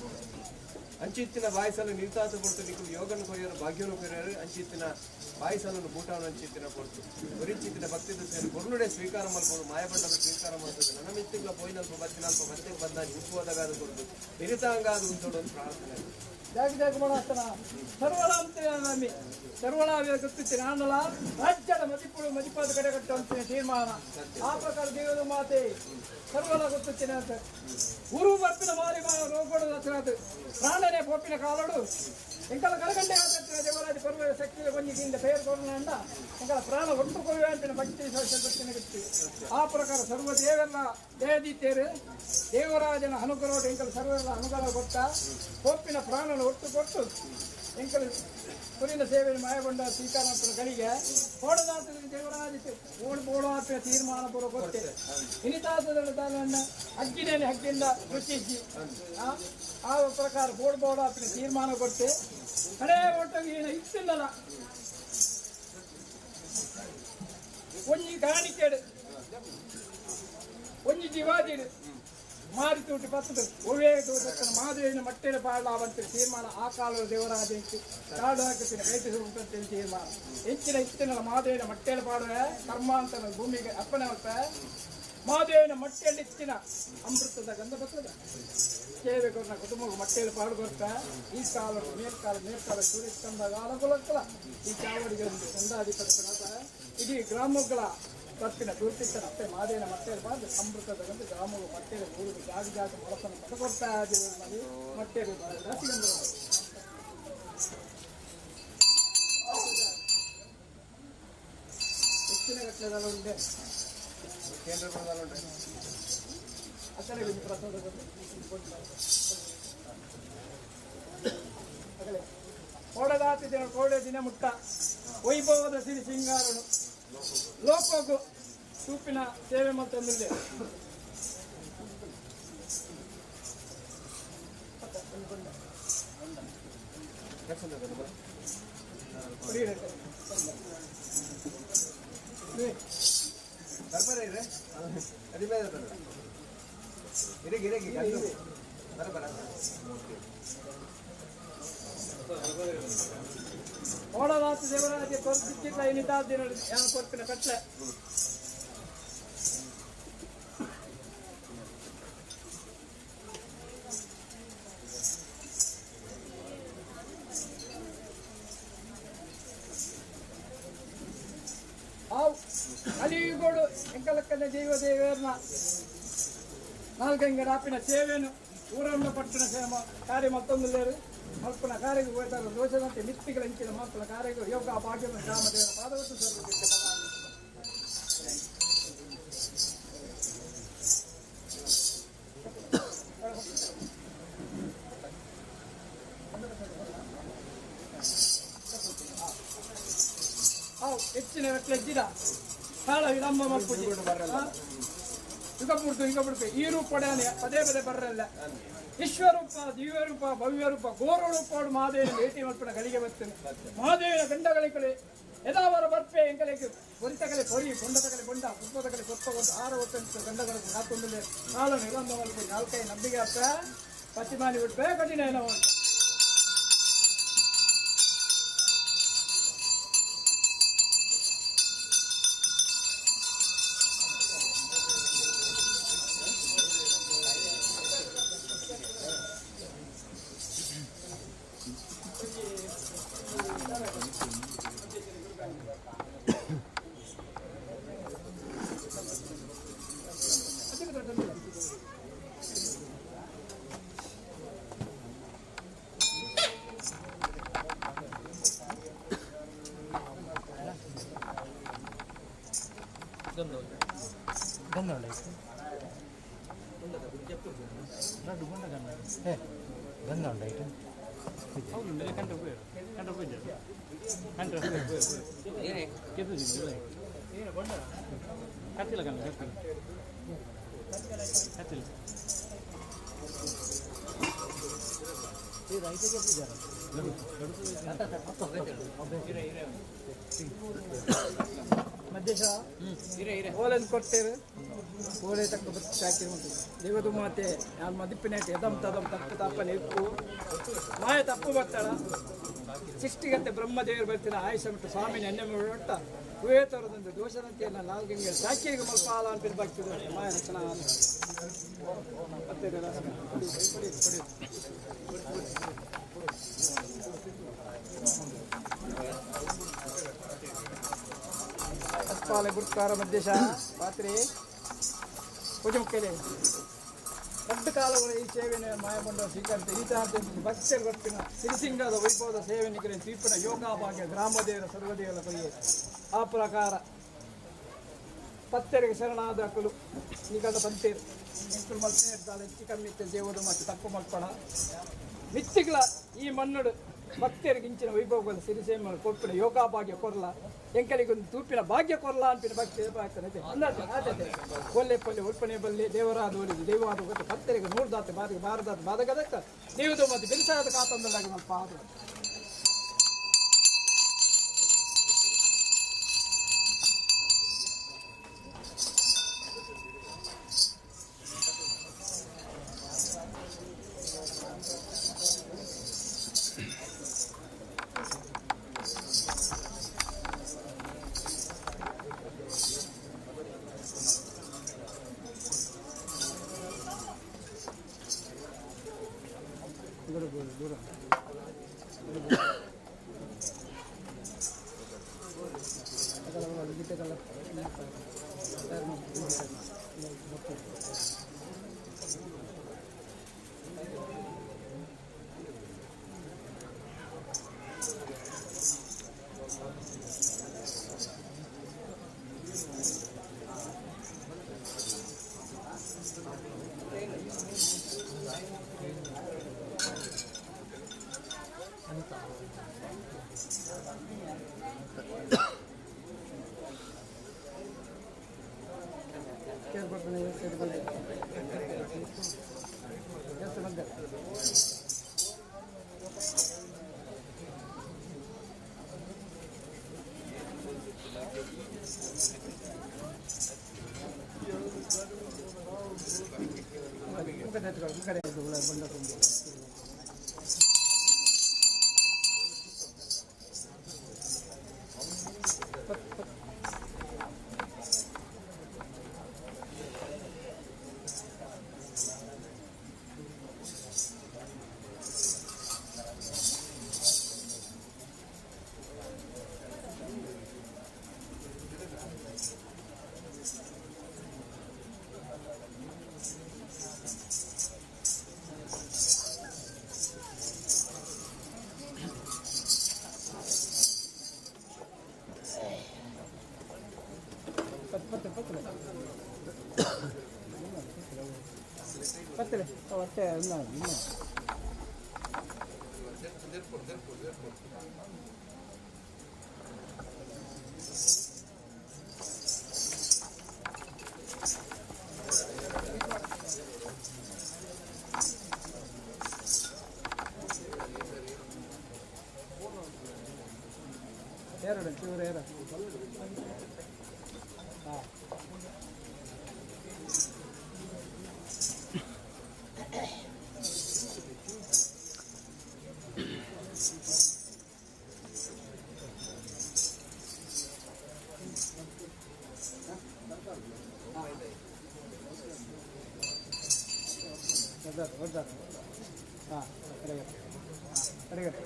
ಅಂಚಿತ್ತಿನ ಬಾಯಿಸಲು ನಿರ್ತಾಸ ಕೊಡ್ತು ನಿಕಲು ಯೋಗನ ಕೊರಿಯರು ಭಾಗ್ಯನು ಕೊರಿಯರು ಅಂಚಿತ್ತಿನ ಬಾಯಿಸಲನ್ನು ಬೂಟವನ್ನು ಅಂಚಿತ್ತಿನ ಕೊಡ್ತು ಒರಿಚಿತ್ತಿನ ಭಕ್ತಿದ ಸೇರಿ ಕೊರ್ನುಡೆ ಸ್ವೀಕಾರ ಮಲ್ಪಡು ಮಾಯಬಂಡದ ಸ್ವೀಕಾರ ಮಾಡ್ತದೆ ನನ್ನ ಮಿತ್ತಿಗಳ ಪೋಯಿನಲ್ಪ ಬತ್ತಿನಲ್ಪ ಬತ್ತೆ ಬಂದ ಇಂಪುವದಗಾದ ಕೊಡ್ತು ಹಿರಿತಾಂಗಾದ ಉಂಟೋಡು ಒಂದು ಪ್ರಾರ್ಥನೆ ಜಾಗ ಜಾಗ ಮಾಡಸ್ತಾನ ಸರ್ವಳ ಅಂತ ನಮ್ಮಿ ಸರ್ವಳ ಗೊತ್ತಿತ್ತು ನಾನಲ್ಲ ರಾಜ್ಯದ ಮದಿಪುಳು ಮದಿಪಾದ ಕಡೆ ಕಟ್ಟುವಂತ ತೀರ್ಮಾನ ಆ ಪ್ರಕಾರ ದೇವದ ಮಾತೆ ಸರ್ವಳ ಗೊತ್ತಿನ ಅಂತ ಗುರು ಬರ್ಪಿನ ಮಾರಿ ರೋಗೋಡು ದಸರಾತು ಪ್ರಾಣನೇ ಪೋಪಿನ ಕಾಲೋಡು ಎಂಕಲ ಕಲಗಂಟೆ ದೇವರಾಜ ಪರ್ವ ಶಕ್ತಿ ಕೊಂಜಿಗಿಂದ ಪೇರು ಕೊಡೋಣ ಎಂಕಲ ಪ್ರಾಣ ಒಟ್ಟು ಕೊಡುವೆ ಅಂತ ಭಕ್ತಿ ವಿಶ್ವಾಸ ಗೊತ್ತಿ ಆ ಪ್ರಕಾರ ಸರ್ವ ದೇವೆಲ್ಲ ದೇವದೀತೇರು ದೇವರಾಜನ ಅನುಗ್ರಹ ಎಂಕಲ ಸರ್ವೆಲ್ಲ ಅನುಗ್ರಹ ಕೊಟ್ಟ ಪೋಪಿನ ಪ್ರಾಣನ ಒಟ್ಟು ಕೊಟ್ಟು ಎಂಕಲ ಕುರಿನ ಸೇವೆ ಮಾಯಗೊಂಡ ಸ್ವೀಕಾರ ಗಳಿಗೆ ಓಡದಾತ ದೇವರಾಜ ಓಡ್ ಬೋಡಾತ ತೀರ್ಮಾನ ಬರೋ ಗೊತ್ತೇ ಇನಿತಾತದ ಅಗ್ಗಿನೇನೆ ಹಗ್ಗಿಂದ ರುಚಿಸಿ ಆ ಪ್ರಕಾರ ಬೋಡ್ ಬೋಡಾಪಿನ ತೀರ್ಮಾನ ಕೊಟ್ಟೆ ಕಡೆ ಒಟ್ಟಾಗಿ ಇತ್ತಿಲ್ಲಲ್ಲ ಒಂಜಿ ಕಾಣಿಕೆಡು ಒಂಜಿ ಜೀವಾದಿಡು ಮಾರಿ ತೂಟಿ ಪತ್ತದು ಒಳ್ಳೆ ತೂಟಕ್ಕನ ಮಾದೇವಿನ ಮಟ್ಟೆನ ಪಾಡಲಾವಂತ ತೀರ್ಮಾನ ಆ ಕಾಲದ ದೇವರಾಜ ಕಾಡು ಹಾಕುತ್ತೀನಿ ಕೈಟಿ ಉಂಟಂತ ತೀರ್ಮಾನ ಹೆಚ್ಚಿನ ಇತ್ತಿನ ಮಾದೇವಿನ ಮಟ್ಟೆನ ಪಾಡುವೆ ಕರ್ಮಾಂತನ ಭೂಮಿಗೆ ಅಪ್ಪನೆ ಹೊತ್ತ ಮಾದೇವಿನ ಮಟ್ಟೆಯಲ್ಲಿ ಇತ್ತಿನ ಅಮೃತದ ಗಂಧ ಬರ್ತದ ಸೇವೆ ಕೊರ್ನ ಕುಟುಂಬ ಮಟ್ಟೆಯಲ್ಲಿ ಪಾಡು ಕೊರ್ತ ಈ ಕಾಲ ಮೇಲ್ಕಾಲ ಮೇಲ್ಕಾಲ ಸೂರ್ಯಸ್ತಂಭ ಕಾಲ ಈ ಚಾವಡಿಗೆ ಒಂದು ಸಂಧಾಧಿಪತಿ ಇಡೀ ಗ್ರಾಮಗಳ ತಪ್ಪಿನ ಗುರುತಿತ್ತನ ಅತ್ತೆ ಮಾದೇನ ಮಟ್ಟೆಯಲ್ಲಿ ಬಂದು ಅಮೃತದ ಗಂಧ ಗ್ರಾಮವು ಮಟ್ಟೆಯಲ್ಲಿ ಊರಿಗೆ ಜಾಗ ಜಾಗ ಮೊಳಸನ್ನು ಪದ ಕೊಡ್ತಾ ಇದ್ದೀವಿ ಮಟ್ಟೆಯಲ್ಲಿ ರಸಿಗಂಧ ಹೆಚ್ಚಿನ ಗಟ್ಟಲೆಲ್ಲ ಉಂಟೆ ಕೇಂದ್ರ ಉಂಟೆ ಅಕ್ಕಡೆ ಪ್ರಸಾದ ಕೋಡದಾತಿದ್ದ ಕೋಡೆ ದಿನ ಮುಟ್ಟ ವೈಭವದ ಸಿರಿ ಸಿಂಗಾರನು ಲೋಕೋಗು ಸೂಪಿನ ಸೇವೆ ಮತ್ತೊಂದಿದೆ ಓಡದಾತ ದೇವರಾಜ ಕೊರ್ತಿಲ್ಲ ಏನಿದ್ದಾದ ಯಾನು ಕೊರ್ಪಿನ ಕಟ್ಲೆ ಆವು ಅಲಿಗೋಡು ಎಂಕಲಕ್ಕನ ಜೀವ ದೇವೇರ್ನ ನಾಲ್ಕಂಗಡ ಆಪಿನ ಸೇವೆನು ಊರನ್ನು ಪಟ್ಟಣ ಸೇಮ ಕಾರ್ಯ ಮತ್ತೊಂದು ಲೇರು ಮಲ್ಪನ ಕಾರ್ಯಕ್ಕೆ ಹೋಗ್ತಾರೆ ದೋಷದಂತೆ ಮಿತ್ತಿಗಳ ಇಂಚಿನ ಮಲ್ಪನ ಕಾರ್ಯಕ್ಕೆ ಯೋಗ ಭಾಗ್ಯವನ್ನು ರಾಮದೇವರ ಪಾದವತ್ತು ಸರ್ವಕ್ಕೆ ಹೆಚ್ಚಿನ ಜಿಡ ಕಾಳ ವಿಳಂಬ ಮಲ್ಪುಜಿ ಯುಗ ಬಿಡ್ತು ಈ ರೂಪಡನೆ ಪದೇ ಪದೇ ಬರ್ರಲ್ಲ ವಿಶ್ವರೂಪ ದಿವ್ಯರೂಪ ಭವ್ಯರೂಪ ಘೋರರೂಪ ಮಾದೇವಿನ ಭೇಟಿ ಮಲ್ಪನ ಗಳಿಗೆ ಬರ್ತೇನೆ. ಮಾದೇವಿನ ಗಂಡಗಳಿಗೆ ಎದಾವರ ಬರ್ಪೆ ಎಂಕಲೆಗ್ ಪೊರಿತಕಲೆ ಪೊರಿ ಕೊಂಡತಕಲೆ ಕೊಂಡ ಪುಷ್ಪತಕಲೆ ಪುಷ್ಪ ಕೊಂಡು ಆರ ಒತ್ತಂತ ಗಂಡಗಳ ಕಾತೊಂದುಲೆ ಕಾಲ ನಿಲಂಬ ಮಲ್ಪು ನಾಲ್ಕೈ ನಂಬಿಕೆ ಅಪ್ಪ ಪತ್ತಿಮಾನಿ ಬಿಡ್ಪೆ ಕಠಿಣ ಏನೋ. ಮಧ್ಯಶ ಓಲೆನ್ ಕೊಟ್ಟೇರು ಓಲೆ ತಕ್ಕ ಬತ್ತಿ ಉಂಟು ದೇವದು ಮಾತೆ ನಾನು ಮದಿಪ್ಪಿನ ಎದಂ ತದಂ ತಪ್ಪು ತಪ್ಪನೆ ಇಪ್ಪು ಮಾಯ ತಪ್ಪು ಬರ್ತಾಳ ಸೃಷ್ಟಿಗತ್ತೆ ಬ್ರಹ್ಮದೇವರು ಬರ್ತಿನ ಆಯುಷ ಬಿಟ್ಟು ಸ್ವಾಮಿನ ಎಣ್ಣೆ ಒಟ್ಟ ಹೂವೇ ತೋರದಂತೆ ದೋಷದಂತೆ ನಾಲ್ಕು ಸಾಕ್ಷಿಗೆ ಮಲ್ಪ ಹಾಲ ಅಂತ ಬರ್ತಿದ್ರು ಮಾಯ ರಚನಾ ಮತ್ತೆ ಪಾಲೆ ಗುರುಕಾರ ಮಧ್ಯಶ ಪಾತ್ರೆ ಪೂಜೆ ಮುಖ್ಯಲೆ ದೊಡ್ಡ ಕಾಲಗಳು ಈ ಸೇವೆನ ಮಾಯಗೊಂಡ ಸ್ವೀಕರಿತ ಈ ಭಕ್ತರು ಗೊತ್ತಿನ ಸಿರಿಸಿಂಗದ ವೈಭವದ ಸೇವೆ ನಿಗರೆ ತೀರ್ಪಿನ ಯೋಗಾಭಾಗ್ಯ ಗ್ರಾಮದೇವರ ಸರ್ವದೇವರ ಬಳಿಯೇ ಆ ಪ್ರಕಾರ ಪತ್ತೆರಿಗೆ ಶರಣಾದ ಅಕಲು ನಿಗದ ಪಂತೇರು ಎಂಕುಲು ಮಲ್ಪಿನ ಹೆಚ್ಚು ಕಮ್ಮಿ ದೇವರು ಮತ್ತು ತಪ್ಪು ಮಲ್ಪಣ ಮಿತ್ತಿಗಳ ಈ ಮಣ್ಣುಡು ಭಕ್ತರಿಗೆ ಇಂಚಿನ ವೈಭವಗಳ ಸಿರಿಸೇಮ ಕೊರ್ಪಿನ ಯೋಗಾಭಾಗ್ಯ ಕೊರ್ಲ ಎಂಕಲಿಗೊಂದು ತೂಪಿನ ಭಾಗ್ಯ ಕೊರ್ಲ ಅಂಪಿನ ಭಕ್ತಿ ಆಗ್ತದೆ ಅಂದಾಜೆ ಕೊಲ್ಲೆ ಪಲ್ಲೆ ಉಲ್ಪನೆ ಬಲ್ಲೆ ದೇವರಾದ ಒಲಿದು ದೇವಾದ ಗೊತ್ತು ಭಕ್ತರಿಗೆ ನೂರ್ದಾತೆ ಬಾರಿಗೆ ಬಾರದಾತ ಬಾಧಕದಕ್ಕ ದೇವದು ಮತ್ತು ಬಿರುಸಾದ ಕಾತಂದಲಾಗ ಮಲ್ಪ ಆದ ಹಾಂ ಹಾಂ ಕಡೆಗಟ್ಟೆ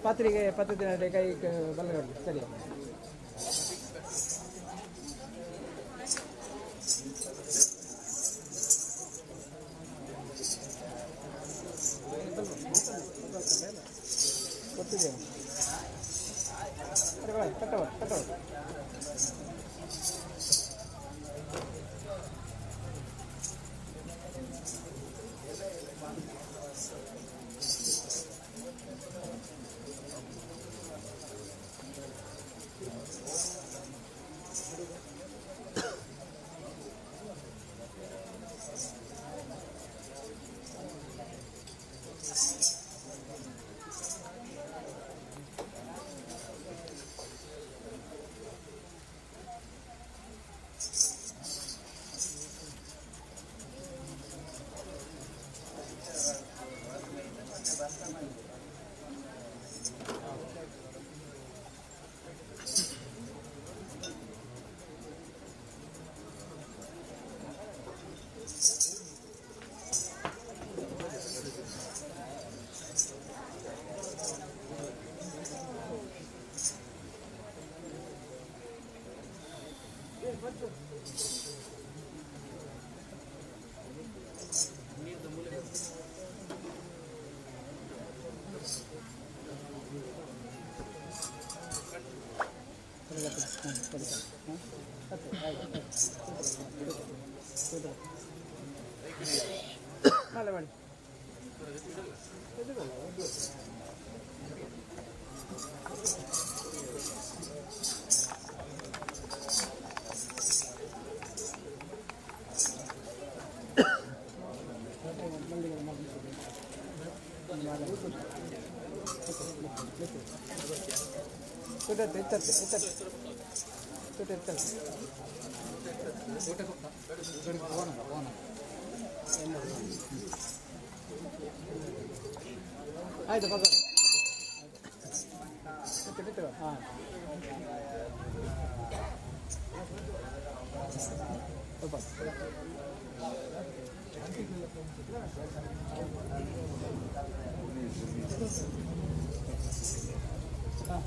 ಪಾತ್ರೆಗೆ 10 ದಿನ ಕೈ ಬಲಗಡೆ ಸರಿ. ಗೊತ್ತಿದೆ ಕಟ್ಟವ ಕಟ್ಟವ. ಮಾಡಿ ಆಯ್ತು ಪಕ್ಕ ಹಾಂ ಸ್ವಲ್ಪ ಹಾಂ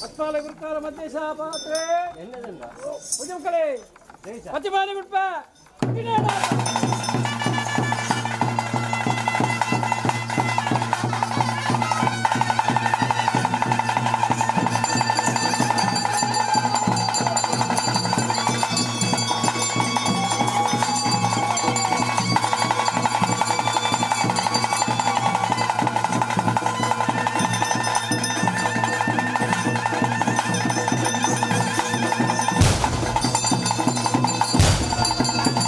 ಪತ್ಮಾಲೆ ಗುರುಕಾರ ಮದ್ದೇಶ ಪಾತ್ರೆ ಉದ್ಯಮಕಲೆ ಪತಿಮಾಲೆ ಗುಡ್ಪ. Thank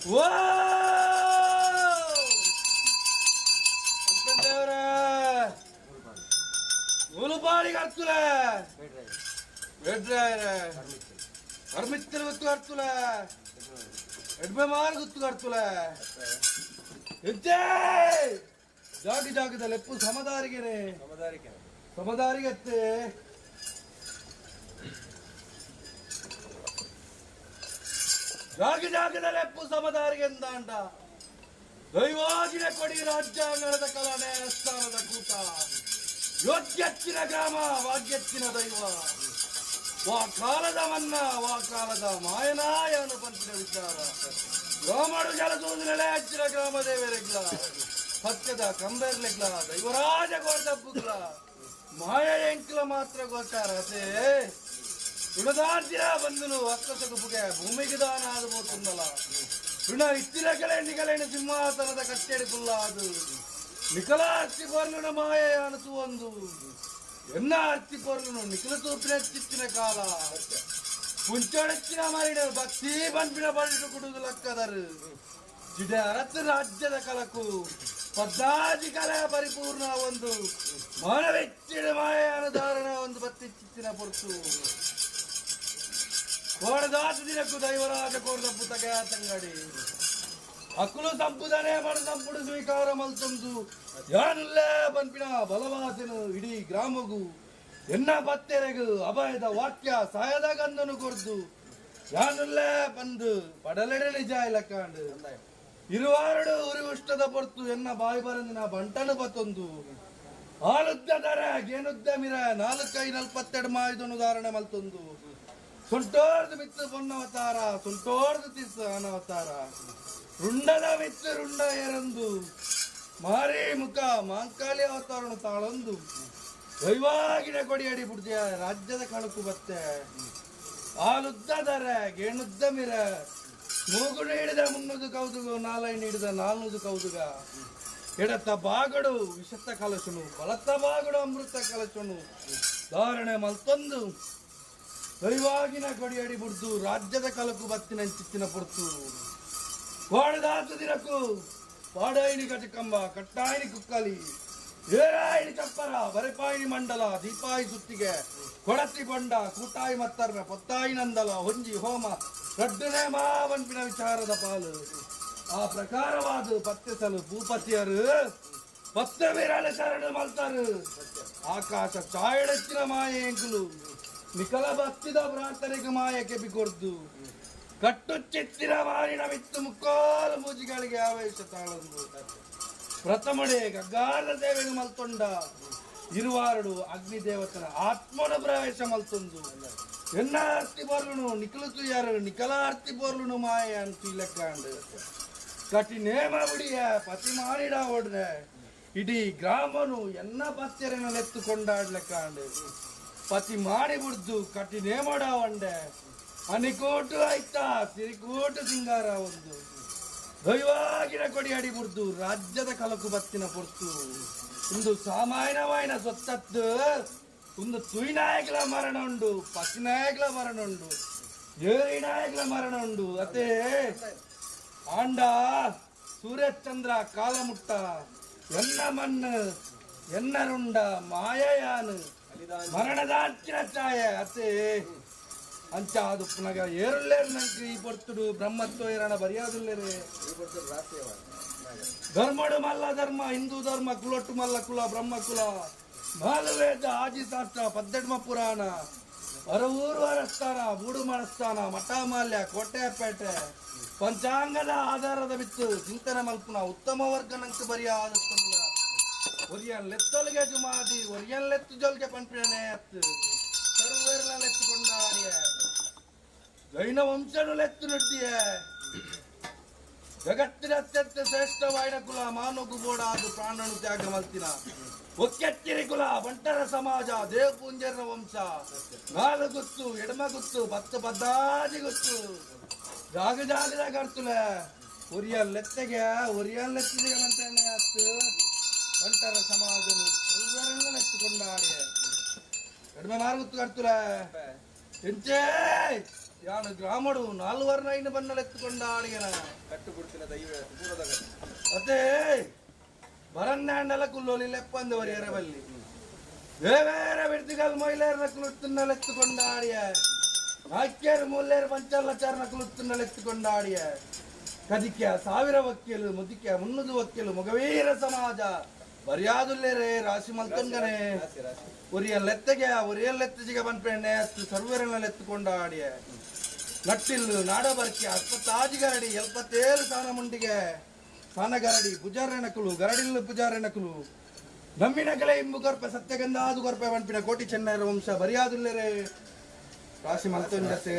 ಓ ದೇವರೇ ಮುಲುಪಾಡಿ ಕರ್ತುಲೆ ಬೆಡ್ರಾಯರೇ ಕರ್ಮಿತ್ತಲು ಗೊತ್ತು ಕರ್ತುಲೆ ಎಡ್ಮೆ ಮಾರು ಗೊತ್ತು ಕರ್ತುಲೆ ಹೆಜ್ಜೆ ಜಾಗಿ ಜಾಗದ ಲೆಪ್ಪು ಸಮದಾರಿಗೆನೆ ಸಮದಾರಿಗತ್ತೆ ಜಾಗಿ ಜಾಗದ ಲೆಪ್ಪು ಸಮದಾರಿಗೆ ಎಂದಾಂಡ ದೈವಾಗಿನ ಕೊಡಿ ರಾಜ್ಯಾಂಗಣದ ಕಲನೆ ಸ್ಥಾನದ ಕೂಟ ಯೋಗ್ಯಚ್ಚಿನ ಗ್ರಾಮ ವಾಗ್ಯಚ್ಚಿನ ದೈವ ವಾ ಕಾಲದ ಮನ್ನ ವಾ ಕಾಲದ ಮಾಯನಾಯನ ಪಂಚಿನ ವಿಚಾರ ಗ್ರಾಮಡು ಜಲಸೂದಿನಲೆ ಹಚ್ಚಿನ ಗ್ರಾಮ ದೇವರೆಗ್ಲ ಸತ್ಯದ ಕಂಬೇರ್ಲೆಗ್ಲ ದೈವರಾಜ ಗೋರ್ದಬ್ಬುಗ್ಲ ಮಾಯ ಎಂಕ್ಲ ಮಾತ್ರ ಗೋಚಾರ ಅದೇ ಋಣದಾರ್ಜಿನ ಬಂಧುನು ಅಕ್ಕಸకు ಬುಗೆ ಭೂಮಿಗೆ ದಾನ ಆದ పోతుందల ಋಣ ಇತ್ತಿನ ಕಲೆ ನಿಗಲೇಣ ಸಿಂಹಾಸನದ ಕಟ್ಟೆಡಿ ಕುಲ್ಲಾದು ನಿಖಲ ಅರ್ತಿ ಪೊರ್ಲುನ ಮಾಯೆ ಅನಸು ಒಂದು ಎನ್ನ ಅರ್ತಿ ಪೊರ್ಲುನು ನಿಖಲ ತೂಪಿನ ಚಿತ್ತಿನ ಕಾಲ ಪುಂಚೊಡಚ್ಚಿನ ಮರಿಡ ಭಕ್ತಿ ಬಂಪಿನ ಬಳಿಟು ಕುಡುದು ಲಕ್ಕದರು ಜಿಡೆ ಅರತ್ತು ರಾಜ್ಯದ ಕಲಕು ಪದ್ದಾಜಿ ಕಲೆ ಪರಿಪೂರ್ಣ ಒಂದು ಮಾನವೆಚ್ಚಿನ ಮಾಯೆ ಅನುಧಾರಣ ಒಂದು ಬತ್ತಿ ಚಿತ್ತಿನ ಪೊರ್ತು ಕೋಡದಾಸ ದಿನಕ್ಕೂ ದೈವರಾಜ ಕೋಡದಪ್ಪು ತಗೆ ತಂಗಡಿ ಅಕ್ಕುಲು ಸಂಪುದನೆ ಮಡು ಸಂಪುಡು ಸ್ವೀಕಾರ ಮಲ್ತೊಂದು ಯಾನುಲ್ಲೇ ಬನ್ಪಿನ ಬಲವಾಸನು ಇಡೀ ಗ್ರಾಮಗು ಎನ್ನ ಬತ್ತೆರೆಗು ಅಭಯದ ವಾಕ್ಯ ಸಾಯದ ಗಂಧನು ಕೊರ್ದು ಯಾನುಲ್ಲೇ ಬಂದು ಪಡಲೆಡೆ ನಿಜ ಇಲ್ಲಕಾಂಡು ಇರುವಾರಡು ಉರಿ ಉಷ್ಟದ ಪೊರ್ತು ಎನ್ನ ಬಾಯಿ ಬರಂದಿನ ಬಂಟನು ಬತ್ತೊಂದು ಆಲುದ್ದ ದರ ಗೇನುದ್ದ ಮಿರ ನಾಲ್ಕೈ ನಲ್ಪತ್ತೆರಡು ಮಾಯುಧನು ಧಾರಣೆ ಮಲ್ತೊಂದು ಸುಂಟೋರ್ದು ಮಿತ್ತು ಪೊನ್ನವತಾರ ಸುಂಟೋರ್ದು ತಿಸ್ಸು ಅನವತಾರ ರುಂಡದ ಮಿತ್ತು ರುಂಡ ಏರಂದು ಮಾರಿ ಮುಖ ಮಾಂಕಾಲಿ ಅವತಾರನು ತಾಳೊಂದು ದೈವಾಗಿನ ಕೊಡಿ ಅಡಿ ಬಿಡ್ತೀಯ ರಾಜ್ಯದ ಕಳಕು ಬತ್ತೆ ಆಲುದ್ದ ದರ ಗೇಣುದ್ದ ಮಿರ ಮೂಗು ನೀಡಿದ ಮುನ್ನೂದು ಕೌದುಗು ನಾಲೈ ನೀಡಿದ ನಾಲ್ನೂದು ಕೌದುಗ ಎಡತ್ತ ಬಾಗಡು ವಿಷತ್ತ ಕಲಶನು ಬಲತ್ತ ಬಾಗಡು ಅಮೃತ ಕಲಶನು ಧಾರಣೆ ಮಲ್ತೊಂದು ದೈವಾಗಿನ ಕೊಡಿಯಡಿ ಬುಡ್ದು ರಾಜ್ಯದ ಕಲಕು ಬತ್ತಿನ ಚಿತ್ತಿನ ಪೊರ್ತು ಕೋಡದಾಸ ದಿನಕ್ಕೂ ಪಾಡಾಯಿನಿ ಗಜಕಂಬ ಕಟ್ಟಾಯಿನಿ ಕುಕ್ಕಲಿ ಏರಾಯಿನಿ ಚಪ್ಪರ ಬರೆಪಾಯಿನಿ ಮಂಡಲ ದೀಪಾಯಿ ಸುತ್ತಿಗೆ ಕೊಡತಿ ಬೊಂಡ ಕೂಟಾಯಿ ಮತ್ತರ್ಮೆ ಪೊತ್ತಾಯಿ ನಂದಲ ಹೊಂಜಿ ಹೋಮ ರಡ್ಡನೆ ಮಾವನ್ಪಿನ ವಿಚಾರದ ಪಾಲು ಆ ಪ್ರಕಾರವಾದ ಪತ್ತೆಸಲು ಭೂಪತಿಯರು ಪತ್ತೆ ವೀರನ ಶರಣು ಮಲ್ತಾರು ಆಕಾಶ ಛಾಯಡಚ್ಚಿನ ಮಾಯೆಂಕುಲು ನಿಖಲ ಭಕ್ತಿದ ಪ್ರಾರ್ಥನೆಗೆ ಮಾಯ ಕೆಬಿ ಕೊರ್ದು ಕಟ್ಟು ಚಿತ್ತಿರ ಮಾರಿನ ಮಿತ್ತು ಮುಕ್ಕೋಲು ಮೂಜಿಗಳಿಗೆ ಆವೇಶ ತಾಳೊಂದು ಪ್ರಥಮಡೆ ಗಗ್ಗಾರದ ದೇವೆನು ಮಲ್ತೊಂಡ ಇರುವಾರಡು ಅಗ್ನಿದೇವತನ ಆತ್ಮನ ಪ್ರವೇಶ ಮಲ್ತೊಂದು ಎನ್ನ ಅರ್ತಿ ಬೋರ್ಲುನು ನಿಖಲು ತುಯಾರು ನಿಖಲ ಅರ್ತಿ ಬೋರ್ಲುನು ಮಾಯ ಅಂತ ಇಲ್ಲಕ್ಕಾಂಡು ಕಟಿ ನೇಮ ಬಿಡಿಯ ಪತಿ ಮಾರಿಡ ಓಡ್ರೆ ಇಡೀ ಗ್ರಾಮನು ಎನ್ನ ಪತ್ಯರನ್ನ ಕೊಂಡಾಡ್ಲೆಕ್ಕಾಂಡು ಪತಿ ಮಾಡಿ ಬಿಡ್ದು ಕಟಿ ನೇಮಡ ಒಂಡೆ ಅನಿಕೋಟು ಆಯ್ತಾ ಸಿರಿಕೋಟು ಸಿಂಗಾರ ಒಂದು ದೈವಾಗಿನ ಕೊಡಿ ಅಡಿ ಬಿಡ್ದು ರಾಜ್ಯದ ಕಲಕು ಬತ್ತಿನ ಪೊರ್ತು ಒಂದು ಸಾಮಾನ್ಯವಾಯಿನ ಸೊತ್ತತ್ತು ಒಂದು ತುಯ್ನಾಯಕಲ ಮರಣ ಉಂಡು ಪತಿನಾಯಕಲ ಮರಣ ಉಂಡು ಏರಿನಾಯಕಲ ಮರಣ ಉಂಡು ಅದೇ ಆಂಡ ಸೂರ್ಯಚಂದ್ರ ಕಾಲಮುಟ್ಟ ಎನ್ನ ಮಣ್ಣು ಎನ್ನರುಂಡ ಮಾಯಯಾನು ಮರಣದಾಚಿನ ಛಾಯೆ ಅತೆ ಅಂಚ ಅದು ಪುನಗ ಏರುಲ್ಲೇರು ನಂಗೆ ಈ ಪೊರ್ತುಡು ಬ್ರಹ್ಮತ್ವ ಏರಣ ಬರಿಯಾದುಲ್ಲೇರೆ ಧರ್ಮಡು ಮಲ್ಲ ಧರ್ಮ ಹಿಂದೂ ಧರ್ಮ ಕುಲೊಟ್ಟು ಮಲ್ಲ ಕುಲ ಬ್ರಹ್ಮ ಕುಲ ಮಾಲವೇದ ಆಜಿ ಶಾಸ್ತ್ರ ಪದ್ದೆಡ್ಮ ಪುರಾಣ ಅರವೂರು ಅರಸ್ಥಾನ ಬೂಡು ಮರಸ್ಥಾನ ಮಠಮಾಲ್ಯ ಕೋಟೆಪೇಟೆ ಪಂಚಾಂಗದ ಆಧಾರದ ಬಿತ್ತು ಚಿಂತನೆ ಮಲ್ಪುನ ಉತ್ತಮ ವರ್ಗ ನಂಗೆ ಬರಿಯಾದ ಒರಿಯನ್ ಲೆತ್ತೊಲಿಗೆ ಜುಮಾದಿ ಒರಿಯನ್ ಲೆತ್ತು ಜೊಲ್ಗೆ ಪಂಪಿಣನೆ ಅತ್ತು ಸರ್ವರ್ನ ಲೆತ್ತುಕೊಂಡಾರಿಯ ಜೈನ ವಂಶನು ಲೆತ್ತು ನುಡ್ಡಿಯ ಜಗತ್ತಿನ ಅತ್ಯಂತ ಶ್ರೇಷ್ಠವಾದ ಕುಲ ಮಾನಗು ಬೋಡಾದು ಪ್ರಾಣನು ತ್ಯಾಗ ಮಲ್ತಿನ ಒಕ್ಕೆತ್ತಿರಿ ಕುಲ ಬಂಟರ ಸಮಾಜ ದೇವಪೂಂಜರ ವಂಶ ನಾಲು ಗುತ್ತು ಎಡಮ ಗುತ್ತು ಬತ್ತು ಬದ್ದಾಜಿ ಗುತ್ತು ಜಾಗ ಜಾಗದ ಕರ್ತುಲೆ ಒರಿಯಲ್ ಲೆತ್ತೆಗೆ ಒರಿಯಲ್ ಲೆತ್ತಿಗೆ ಮಂತ್ರನೇ ಅತ್ತು ಬಂಟರ ಸಮಾಜನು ಸರ್ವರನ್ನ ನೆತ್ತುಕೊಂಡಾರೆ ಕಡಿಮೆ ಮಾರು ಗುತ್ತು ಕರ್ತುಲೆ ಎಂಚೇ ಯಾನು ಗ್ರಾಮಡು ನಾಲ್ವರ್ನ ಐನು ಬನ್ನಲೆತ್ತುಕೊಂಡ ಆಡಿಗೆನ ಕಟ್ಟು ಬಿಡ್ತಿನ ದೈವ ಪೂರದ ಅದೇ ಬರನ್ನಾಂಡಲ ಕುಲ್ಲೋಲಿ ಲೆಪ್ಪಂದವರು ಎರಬಲ್ಲಿ ಬೇರೆ ಬಿಡ್ತಿಗಲ್ ಮಹಿಳೆಯರ ಕುಲುತ್ತುನ್ನಲೆತ್ತುಕೊಂಡ ಆಡಿಯ ನಾಕ್ಯರು ಮೂಲ್ಯರು ಪಂಚಲ್ಲಚಾರನ ಕುಲುತ್ತುನ್ನಲೆತ್ತುಕೊಂಡ ಆಡಿಯ ಕದಿಕ್ಯ ಸಾವಿರ ವಕ್ಕೀಲು ಮುದಿಕ್ಯ ಮುನ್ನದು ವಕ್ಕೀಲು ಮೊಗವೀರ ಸಮಾಜ ಬರಿಯಾದುಲ್ಲೇರೆ ರಾಶಿ ಮಲ್ತೊಂಗನೆ ರಾಶಿ ರಾಶಿ ಒರಿಯಲ್ ಲೆತ್ತಗೆ ಒರಿಯಲ್ ಲೆತ್ತಜಿಗ ಬನ್ಪೆಣ್ಣೆ ಅತ್ತು ಸರ್ವರನ್ನ ಲೆತ್ತುಕೊಂಡ ಆಡಿಯ ನಟ್ಟಿಲ್ಲು ನಾಡಬರ್ಕಿ ಅಪ್ಪತ್ತಾಜಿ ಗರಡಿ ಎಲ್ಪತ್ತೇಳು ಸಾನ ಮುಂಡಿಗೆ ಸಾನ ಗರಡಿ ಪುಜಾರಣಕುಲು ಗರಡಿಲ್ಲು ಪುಜಾರಣಕುಲು ನಮ್ಮಿನ ಕಲೆ ಇಂಬು ಕೊರ್ಪೆ ಸತ್ಯಗಂಧಾದು ಕೊರ್ಪೆ ವನ್ಪಿನ ಕೋಟಿ ಚೆನ್ನೈರ ವಂಶ ಬರಿಯಾದುಲ್ಲೇರೆ ರಾಶಿ ಮಲ್ತೊಂಜಸೆ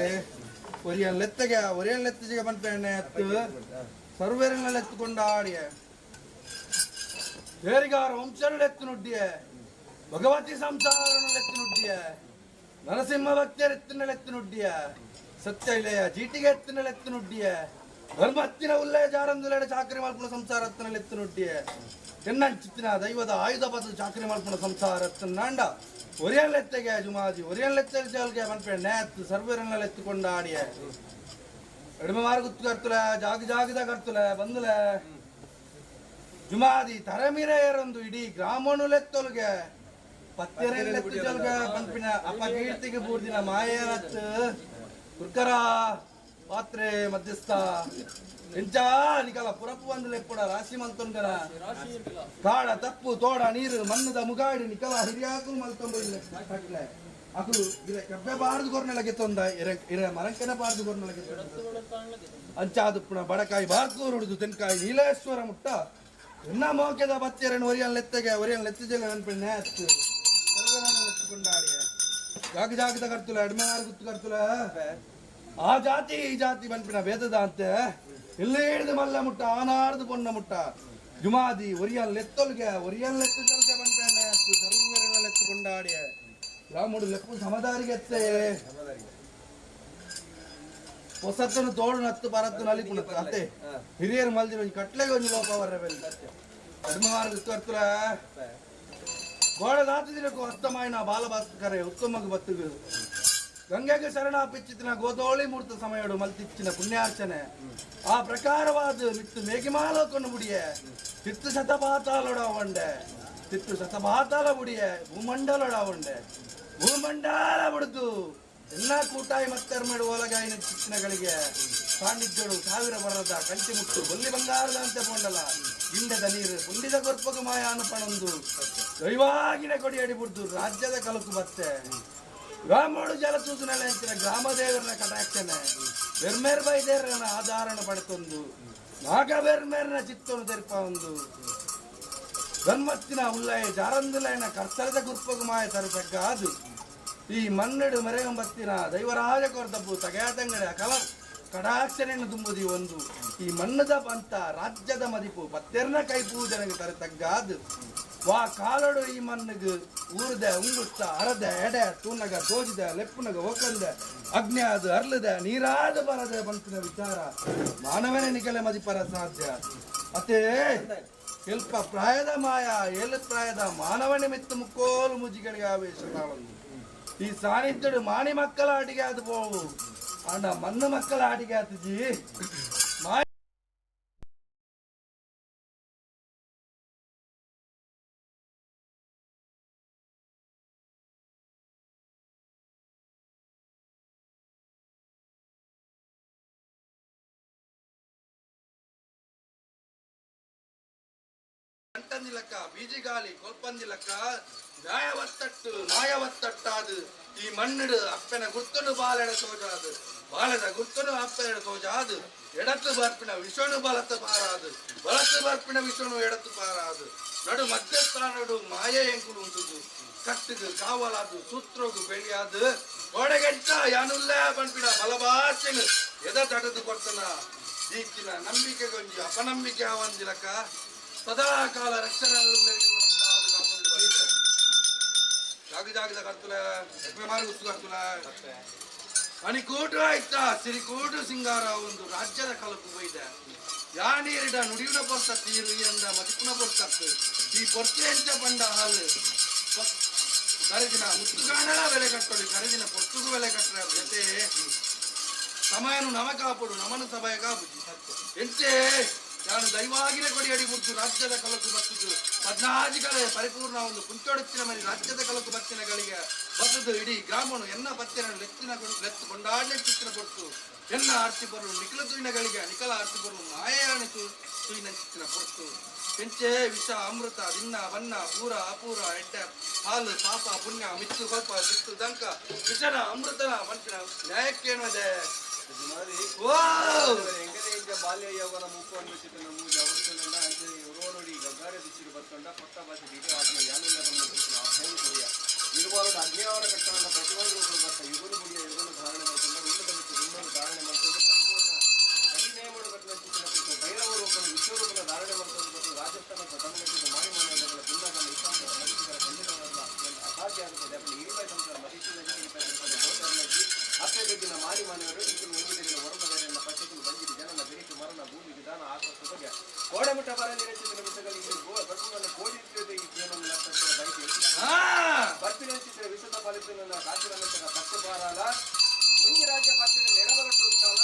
ಒರಿಯಲ್ ಲೆತ್ತಗೆ ಒರಿಯಲ್ ಲೆತ್ತಜಿಗ ಬನ್ಪೆಣ್ಣೆ ಅತ್ತು ಸರ್ವರನ್ನ ಲೆತ್ತುಕೊಂಡ ಆಡಿಯ ಬೇರಿಗಾರ ವಂಶರುಲೆತ್ತು ನುಡ್ಡಿಯ ಭಗವತಿ ಸಂಸಾರನೆತ್ತು ನುಡ್ಡಿಯ ನರಸಿಂಹ ಭಕ್ತರೆತ್ತಿನಲೆತ್ತು ನುಡ್ಡಿಯ ಸತ್ಯ ಇಲೆಯ ಜೀಟಿಗೆ ಎತ್ತಿನಲೆತ್ತು ನುಡ್ಡಿಯ ಧರ್ಮತ್ತಿನ ಉಲ್ಲೆಯ ಜಾರಂದುಲೆಡ ಚಾಕರಿ ಮಲ್ಪುನ ಸಂಸಾರತ್ತಿನಲೆತ್ತು ನುಡ್ಡಿಯ ಎನ್ನಂಚಿತ್ತಿನ ದೈವದ ಆಯುಧ ಪದ ಚಾಕರಿ ಮಲ್ಪುನ ಸಂಸಾರತ್ತಿನಾಂಡ ಒರಿಯಲ್ಲೆತ್ತೆಗೆ ಜುಮಾಜಿ ಒರಿಯಲ್ಲೆತ್ತೆ ಜಾಲ್ಗೆ ಮನ್ಪೆ ನೇತ್ತು ಸರ್ವರನ್ನೆಲೆತ್ತುಕೊಂಡ ಆಡಿಯ ಎಡಮ ಮಾರ್ಗುತ್ತು ಕರ್ತುಲೆ ಜಾಗ ಜಾಗದ ಕರ್ತುಲೆ ಬಂದುಲೆ ಜುಮಾದಿ ತರಮಿರೆಯರೊಂದು ಇಡೀ ಗ್ರಾಮನು ಲೆತ್ತೊಲ್ಗೆ ಪತ್ತೆರೆಲ್ಲೆತ್ತು ಜೊಲ್ಗೆ ಪನ್ಪಿನ ಅಪಕೀರ್ತಿಗೆ ಬೂರ್ದಿನ ಮಾಯರತ್ ಕುರ್ಕರ ಪಾತ್ರೆ ಮಧ್ಯಸ್ಥ ಎಂಚಾ ನಿಕಲ ಪುರಪು ಬಂದು ಲೆಪ್ಪುಡ ರಾಶಿ ಮಲ್ತೊಂಗನ ಕಾಡ ತಪ್ಪು ತೋಡ ನೀರು ಮಣ್ಣದ ಮುಗಾಡಿ ನಿಕಲ ಹಿರಿಯಾಕುಲು ಮಲ್ತೊಂಬ ಇಲ್ಲ ಕಟ್ಲೆ ಅಕುಲು ಇರೆ ಕಬ್ಬೆ ಬಾರ್ದು ಕೊರ್ನೆಲಗೆ ತೊಂದ ಇರೆ ಇರೆ ಮರಂಕನ ಬಾರ್ದು ಕೊರ್ನೆಲಗೆ ತೊಂದ ಅಂಚಾದುಪ್ಪುಣ ಬಡಕಾಯಿ ಬಾರ್ಕೂರು ಹುಡುದು ತೆನ್ಕಾಯಿ ನೀಲೇಶ್ವರ ಮುಟ್ಟ ಎನ್ನ ಮೋಕೆದ ಬತ್ತಿಯರನ್ನು ಒರಿಯನ್ ಲೆತ್ತಗೆ ಒರಿಯನ್ ಲೆತ್ತಜಲ ಅನ್ಪಿಣ್ಣೆ ಅತ್ತು ಲೆತ್ತುಕೊಂಡಾಡಿಯ ಜಾಗ ಜಾಗದ ಕರ್ತುಲ ಎಡ್ಮೆನಾರು ಗುತ್ತು ಕರ್ತುಲ ಆ ಜಾತಿ ಈ ಜಾತಿ ಬನ್ಪಿನ ಭೇದದ ಅಂತೆ ಎಲ್ಲಿ ಹಿಡಿದು ಮಲ್ಲ ಮುಟ್ಟ ಆನಾರ್ದು ಪೊನ್ನ ಮುಟ್ಟ ಜುಮಾದಿ ಒರಿಯನ್ ಲೆತ್ತೊಲ್ಗೆ ಒರಿಯನ್ ಲೆತ್ತಜಲ್ಗೆ ಬನ್ಪಿಣ್ಣೆ ಅತ್ತು ಸರ್ವರನ್ನ ಲೆತ್ತುಕೊಂಡಾಡಿಯ ರಾಮುಡು ಲೆಪ್ಪು ಸಮದಾರಿಗೆ ಎತ್ತೆ ಹೊಸತನು ತೋಳು ನತ್ತು ಬರತ್ತು ನಲಿಪುಣ ಅತ್ತೆ ಹಿರಿಯರು ಮಲ್ದಿನ ಒಂಜಿ ಕಟ್ಲೆಗೆ ಒಂಜಿ ಲೋಪ ಬರ್ರೆ ಬೆಲ್ಲ ಕಡಿಮೆ ಕರ್ತುಲ ಗೋಡ ದಾತಿದಿನಕ್ಕೂ ಅಸ್ತಮಾಯಿನ ಬಾಲಭಾಸ್ಕರೆ ಉತ್ತಮಗ ಬತ್ತುಗು ಗಂಗೆಗೆ ಶರಣ ಪಿಚ್ಚಿತಿನ ಗೋದೋಳಿ ಮೂರ್ತ ಸಮಯಡು ಮಲ್ತಿಚ್ಚಿನ ಪುಣ್ಯಾರ್ಚನೆ ಆ ಪ್ರಕಾರವಾದ ಮಿತ್ತು ಮೇಘಿಮಾಲೋಕನ್ನು ಬುಡಿಯೆ ತಿತ್ತು ಶತಪಾತಾಲೊಡ ಒಂಡೆ ತಿತ್ತು ಶತಪಾತಾಲ ಬುಡಿಯೆ ಭೂಮಂಡಲೊಡ ಒಂಡೆ ಭೂಮಂಡಲ ಬುಡ್ದು ಎಲ್ಲ ಕೂಟಾಯಿ ಮತ್ತರ್ಮೆಡು ಒಲಗಾಯಿನ ಚಿತ್ತಿನಗಳಿಗೆ ಸಾನ್ನಿಧ್ಯಡು ಸಾವಿರ ಬರದ ಕಂಟಿ ಮುಟ್ಟು ಬೊಲ್ಲಿ ಬಂಗಾರದ ಅಂತೆ ಪೊಂಡಲ ಗಿಂಡದ ನೀರು ಪುಂಡಿದ ಕೊರ್ಪಗ ಮಾಯ ಅನುಪಣೊಂದು ದೈವಾಗಿನ ಕೊಡಿಯಡಿ ಬುಡ್ದು ರಾಜ್ಯದ ಕಲಕು ಬತ್ತೆ ಗ್ರಾಮೋಡು ಜಲತೂಸು ನೆಲೆ ಅಂಚಿನ ಗ್ರಾಮ ದೇವರನ ಕಟಾಕ್ಷನೆ ಬೆರ್ಮೇರ್ ಬೈದೇರನ ಆಧಾರಣ ಪಡೆತೊಂದು ನಾಗ ಬೆರ್ಮೇರ್ನ ಚಿತ್ತನು ತೆರ್ಪ ಒಂದು ಧನ್ಮತ್ತಿನ ಉಲ್ಲಯ ಜಾರಂದುಲಯನ ಕರ್ತರದ ಗುರ್ಪಗು ಮಾಯ ತರತಗ್ಗಾದು ಈ ಮನ್ನೆಡು ಮೆರೆಗಂಬತ್ತಿನ ದೈವರಾಜ ಕೊರ್ದಬ್ಬು ತಗೆಯಾತಂಗಡೆ ಕಲ ಕಟಾಕ್ಷನೆಯನ್ನು ತುಂಬುದಿ ಒಂದು ಈ ಮಣ್ಣದ ಪಂತ ರಾಜ್ಯದ ಮದಿಪು ಪತ್ತೆರ್ನ ಕೈ ಪೂಜನೆಗೆ ತರತಗ್ಗಾದು ವಾ ಕಾಲಡು ಈ ಮಣ್ಣಿಗೆ ಊರದ ಉಂಗುತ್ತ ಅರದ ಎಡೆ ತೂನಗ ತೋಜಿದ ಲೆಪ್ಪುನಗ ಒಕ್ಕಂದ ಅಗ್ನಿ ಅದು ಅರ್ಲದ ನೀರಾದ ಬರದ ಬಂತಿನ ವಿಚಾರ ಮಾನವನೇ ನಿಕಲೆ ಮದಿಪರ ಸಾಧ್ಯ ಅತೇ ಎಲ್ಪ ಪ್ರಾಯದ ಮಾಯ ಏಳು ಪ್ರಾಯದ ಮಾನವನೇ ಮೆತ್ತು ಮುಕ್ಕೋಲು ಮುಜಿಗಳಿಗೆ ಆವೇಶ ತಾಳೊಂದು ಈ ಸಾನ್ನಿಧ್ಯಡು ಮಾಣಿ ಮಕ್ಕಳ ಆಟಿಗೆ ಅದು ಪೋವು ಅಣ್ಣ ಮಣ್ಣು ಮಕ್ಕಳ ಆಟಿಗೆ ಆತಜಿ ಮಾಯ ಕಂಟಂದಿಲಕ್ಕ ಬೀಜಿಗಾಲಿ ಕೊಲ್ಪಂದಿಲಕ್ಕ ನ್ಯಾಯವತ್ತಟ್ಟು ನ್ಯಾಯವತ್ತಟ್ಟಾದು ಈ ಮಣ್ಣಿಡು ಅಪ್ಪನ ಗುರ್ತನು ಬಾಲೆಡ ತೋಜಾದು ಬಾಲದ ಗುರ್ತನು ಅಪ್ಪನ ತೋಜಾದು ಎಡತ್ತು ಬರ್ಪಿನ ವಿಷಣು ಬಲತ್ತು ಪಾರಾದು ಬಲತ್ತು ಬರ್ಪಿನ ವಿಷಣು ಎಡತ್ತು ಪಾರಾದು ನಡು ಮಧ್ಯಸ್ಥಾನಡು ಮಾಯೆ ಎಂಕುಲು ಉಂಟುದು ಕಟ್ಟಿದು ಕಾವಲಾದು ಸೂತ್ರಗು ಬೆಳೆயாது கோடகெட்ட யானுல்ல பண்பிட பலபாச்சனு எதை தடுத்து ಕೊಡ್ತನ ದೀಚಿನ ನಂಬಿಕೆ ಗೊಂಜಿ ಅಪನಂಬಿಕೆ ಆವಂದಿಲಕ್ಕ ಸದಾ ಕಾಲ ರಕ್ಷಣೆ ಜಾಗ ಜಾಗದ ಕರ್ತುಲ ಮಾರು ಗುತ್ತು ಕರ್ತುಲ ಅಣಿಕೂಟು ಆಯ್ತಾ ಸಿರಿಕೂಟು ಸಿಂಗಾರ ಒಂದು ರಾಜ್ಯದ ಕಲಪು ಬೈದೆ ಯಾನೀರಿಡ ನುಡಿಯುನ ಪೊರ್ತತ್ತು ಇರು ಎಂದ ಮತಿಪುನ ಪೊರ್ತತ್ತು ಈ ಪೊರ್ತೆ ಎಂಚ ಪಂಡ ಹಾಲು ಕರೆದಿನ ಮುತ್ತುಗಾಣಲ ಬೆಲೆ ಕಟ್ಟೋಳಿ ಕರೆದಿನ ಪೊರ್ತುಗು ಬೆಲೆ ಕಟ್ಟರ ಜೊತೆ ಸಮಯನು ನಮ ಕಾಪುಡು ನಮನು ಸಮಯ ಕಾಪುಜಿ ಎಂಚೆ ನಾನು ದೈವಾಗಿನ ಕೊಡಿಯಡಿ ಮುದ್ದು ರಾಜ್ಯದ ಕಲಕು ಬತ್ತದು ಪದ್ನಾಜಿ ಕಲೆ ಪರಿಪೂರ್ಣ ಒಂದು ಪುಂಚೊಡಚ್ಚಿನ ಮರಿ ರಾಜ್ಯದ ಕಲಕು ಬತ್ತಿನಗಳಿಗೆ ಬತ್ತದು ಇಡೀ ಗ್ರಾಮನು ಎನ್ನ ಪತ್ತಿನ ಲೆತ್ತಿನ ಲೆತ್ತು ಕೊಂಡಾಡಲೆ ಚಿತ್ರ ಕೊಟ್ಟು ಎನ್ನ ಆರ್ತಿ ಬರಲು ನಿಖಲ ತುಯಿನಗಳಿಗೆ ನಿಖಲ ಆರ್ತಿ ಬರಲು ಮಾಯಾಣ ತುಯಿನ ಚಿತ್ರ ಕೊಟ್ಟು ಎಂಚೆ ವಿಷ ಅಮೃತ ದಿನ್ನ ಬನ್ನ ಪೂರ ಅಪೂರ ಎಡ್ಡ ಹಾಲು ಪಾಪ ಪುಣ್ಯ ಮಿತ್ತು ಸ್ವಲ್ಪ ಬಿತ್ತು ದಂಕ ವಿಷನ ಅಮೃತನ ಮನುಷ್ಯನ ನ್ಯಾಯಕ್ಕೇನದೆ ಓ ಎಂಗಲೇ ಬಾಲ್ಯ ಯೌವನ ಮೂಕು ಚಿತ್ರ ಮೂಜಿ ಅವರ್ತನಂಡ ಅಂಚೆ ರೋಡಿ ಗಗ್ಗಾರೆ ಬಿಸಿರು ಬತ್ತಂಡ ಪಟ್ಟ ಭಾಷೆ ದಿಗ ಆಜ್ಞೆ ಯಾನೆಲ್ಲ ಬಂದು ಅಭಯಂ ಕೊರಿಯ ನಿರ್ಮಾಣದ ಅಜ್ಞಾವರ ಕಟ್ಟಣ ಪ್ರತಿಯೊಂದು ರೂಪದ ಬರ್ತ ಯುಗನು ಬುಡಿಯ ಯುಗನು ಧಾರಣೆ ಮಾಡ್ಕೊಂಡ ರುಂಡದ ಬಿಟ್ಟು ರುಂಡನು ಧಾರಣೆ ಮಾಡ್ಕೊಂಡು ಪರಿಪೂರ್ಣ ಕಡಿನೇಮಡು ಕಟ್ಟಣ ಚಿತ್ರ ಕುರಿತು ಭೈರವ ರೂಪನ ವಿಶ್ವರೂಪನ ಧಾರಣೆ ಮಾಡ್ಕೊಂಡು ಮತ್ತು ರಾಜಸ್ಥಾನ ತಮಿಳುನಾಡಿನ ಮಾರಿ ಮಾನವಗಳ ಭಿನ್ನವನ್ನು ಇಸ್ಲಾಂನ ಮರೀಚಿಕರ ಖಂಡಿತವಾದ ಅಸಾಧ್ಯ ಆಗುತ್ತದೆ. ಅವನು ಇರಿಬೈ ಸಂಸಾರ ಮರೀಚಿನಲ್ಲಿ ಇರಿಬೈ ಸಂಸಾರ ಗೋಚರನಜ್ಜಿ ಅಪ್ಪೆಗದ್ದಿನ ಮಾರಿ ಮಾನವರು ಇಂತಿನ ಒಂದಿನ ಹೊರಬಗರೆಲ್ಲ ಪಚ್ಚಕಲು ಬಂದಿರಿ ಜನನ ಬೆರಿತು ಮರಣ ಭೂಮಿ ವಿಧಾನ ಆತ್ಮ ಸುಭಗೆ ಕೋಡೆಮುಟ್ಟ ಬರಲಿ ರಚಿಸಿದ ವಿಷಗಳಿಗೆ ಬಸವನ ಕೋಡಿ ಈ ಜೀವನ ಬಯಕೆ ಬರ್ಪಿನಂಚಿಸಿದ ವಿಶದ ಪಾಲಿಸಿದ ಕಾಚಿನ ಪಚ್ಚ ಬಾರಾಲ ಒಂಜಿ ರಾಜ್ಯ ಪತ್ತಿನ ನೆರವಗಟ್ಟು ಉಂಟಾಲ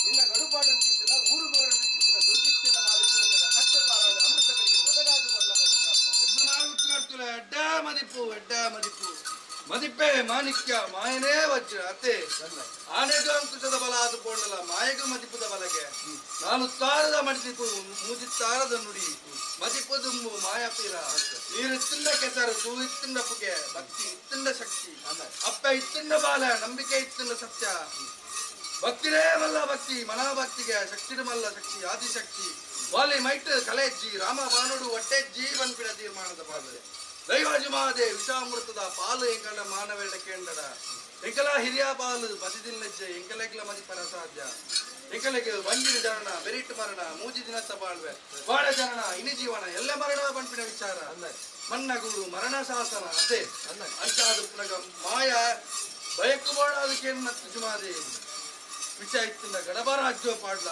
ನಿನ್ನ ಗಡುಪಾಡು ಅಂತಿದ್ದಿಲ್ಲ ಊರುಗೋರ ನಂಚಿಸಿದ ದುರ್ಭಿಕ್ಷದ ಪಾಲಿಸಿದ ಕಟ್ಟು ಬಾರಾದ ಅಮೃತಗಳಿಗೆ ಒದಗಾದು ಬರಲ ಕಡ್ತುಲ ಎಡ್ಡ ಮದಿಪು ಎಡ್ಡ ಮದಿಪು ಮದಿಪೆ ಮಾಣಿಕ್ಯ ಮಾಯನೇ ವಜ್ರ ಅತೆ ಆನೆಗೂ ಅಂಕುಶದ ಬಲ ಅದು ಪೋಂಡಲ ಮಾಯಗೂ ಮದಿಪುದ ಬಲಗೆ ನಾನು ತಾರದ ಮಡಿಸಿಪು ಮೂಜಿತ್ತಾರದ ನುಡಿ ಮದಿಪು ದುಂಬು ಮಾಯಾಪೀರ ನೀರು ಇತ್ತಿಂದ ಕೆಸರು ತೂ ಇತ್ತಿಂದ ಪುಗೆ ಭಕ್ತಿ ಇತ್ತಿಂದ ಶಕ್ತಿ ಅಪ್ಪ ಇತ್ತಿಂದ ಬಾಲ ನಂಬಿಕೆ ಇತ್ತಿಂದ ಸತ್ಯ ಭಕ್ತಿನೇ ಮಲ್ಲ ಭಕ್ತಿ ಮನೋಭಕ್ತಿಗೆ ಶಕ್ತಿ ಮಲ್ಲ ಶಕ್ತಿ ಆದಿಶಕ್ತಿ ವಾಲಿ ಮೈಟ್ ಕಲೆಜ್ಜಿ ರಾಮ ಬಾನುಡು ಒಟ್ಟೆಜ್ಜಿ ಬನ್ಪಿಡ ತೀರ್ಮಾನದ ಪಾಲು ದೈವಾಜುಮಾದೆ ವಿಷಾಮೃತದ ಪಾಲು ಎಂಕಡ ಮಾನವೇಡ ಕೇಂಡಡ ಎಂಕಲ ಹಿರಿಯ ಪಾಲು ಬದಿದಿಲ್ಲಜ್ಜೆ ಎಂಕಲೆಗ್ಲ ಮದಿ ಪರಸಾಧ್ಯ ಎಂಕಲೆಗೆ ಬಂಜಿನ ಜನನ ಬೆರಿಟ್ ಮರಣ ಮೂಜಿ ದಿನತ್ತ ಬಾಳ್ವೆ ಬಾಳ ಜನನ ಇನಿ ಜೀವನ ಎಲ್ಲ ಮರಣ ಬನ್ಪಿನ ವಿಚಾರ ಮನ್ನಗೂರು ಮರಣ ಶಾಸನ ಅದೇ ಅಂಚಾದ ಪುನಗ ಮಾಯ ಬಯಕು ಬೋಡ ಅದಕ್ಕೆ ಜುಮಾದೆ ವಿಷ ಇತ್ತಿನ ಗಡಬರಾಜ್ಯ ಪಾಡ್ಲ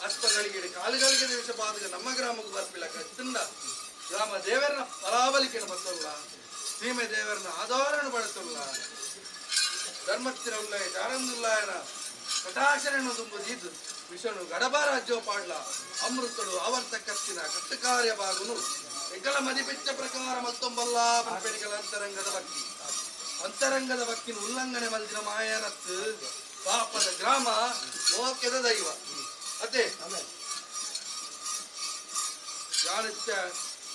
ಅಸ್ಪಗಳಿಗೆ ಕಾಲುಗಳಿಗೆ ವಿಷ ಬಾಧಕ ನಮ್ಮ ಗ್ರಾಮಕ್ಕೆ ಬರ್ಪಿಲ್ಲ ಕತ್ತಿಂದ ಗ್ರಾಮ ದೇವರನ ಪರಾಬಲಿಕೆನ ಬತ್ತಲ್ಲ ಸೀಮೆ ದೇವರನ ಆಧಾರಣ ಪಡೆತಲ್ಲ ಧರ್ಮಸ್ಥಿರ ಉಲ್ಲಯ ಜಾರಂದುಲ್ಲಾಯನ ಕಟಾಕ್ಷರನ್ನು ತುಂಬು ದೀದು ವಿಷನು ಗಡಬರಾಜ್ಯ ಪಾಡ್ಲ ಅಮೃತಡು ಆವರ್ತ ಕತ್ತಿನ ಕಟ್ಟುಕಾರ್ಯ ಬಾಗುನು ಎಂಕಲ ಮದಿಪಿಚ್ಚ ಪ್ರಕಾರ ಮತ್ತೊಂಬಲ್ಲ ಪಂಪೆಣಿಗಳ ಅಂತರಂಗದ ಭಕ್ತಿ ಅಂತರಂಗದ ಭಕ್ತಿನ ಉಲ್ಲಂಘನೆ ಮಲ್ದಿನ ಮಾಯನತ್ತು ಪಾಪದ ಗ್ರಾಮ ಲೋಕದ ದೈವ ಅದೇ ಯಾನಿತ್ತ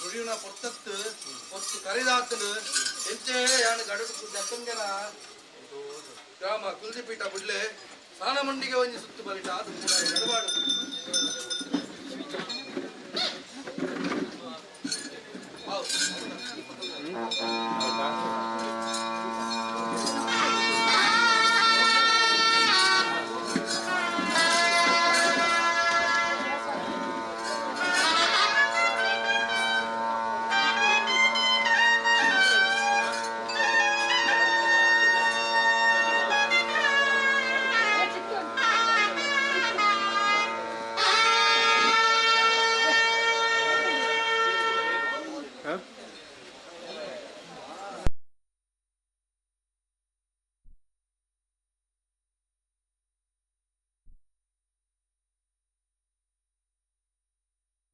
ನುಡಿಯುನ ಪೊತ್ತತ್ತು ಪೊತ್ತು ಕರಿದಾತನು ಎಂಚೆ ಯಾನು ಗಡುಡು ದತ್ತಂಗನ ಗ್ರಾಮ ಕುಲ್ದಿಪೀಠ ಬುಡ್ಲೆ ಸ್ನಾನ ಮಂಡಿಗೆ ಒಂಜಿ ಸುತ್ತು ಬಲಿಟ ಅದು ಕೂಡ ಗಡಬಾಡು.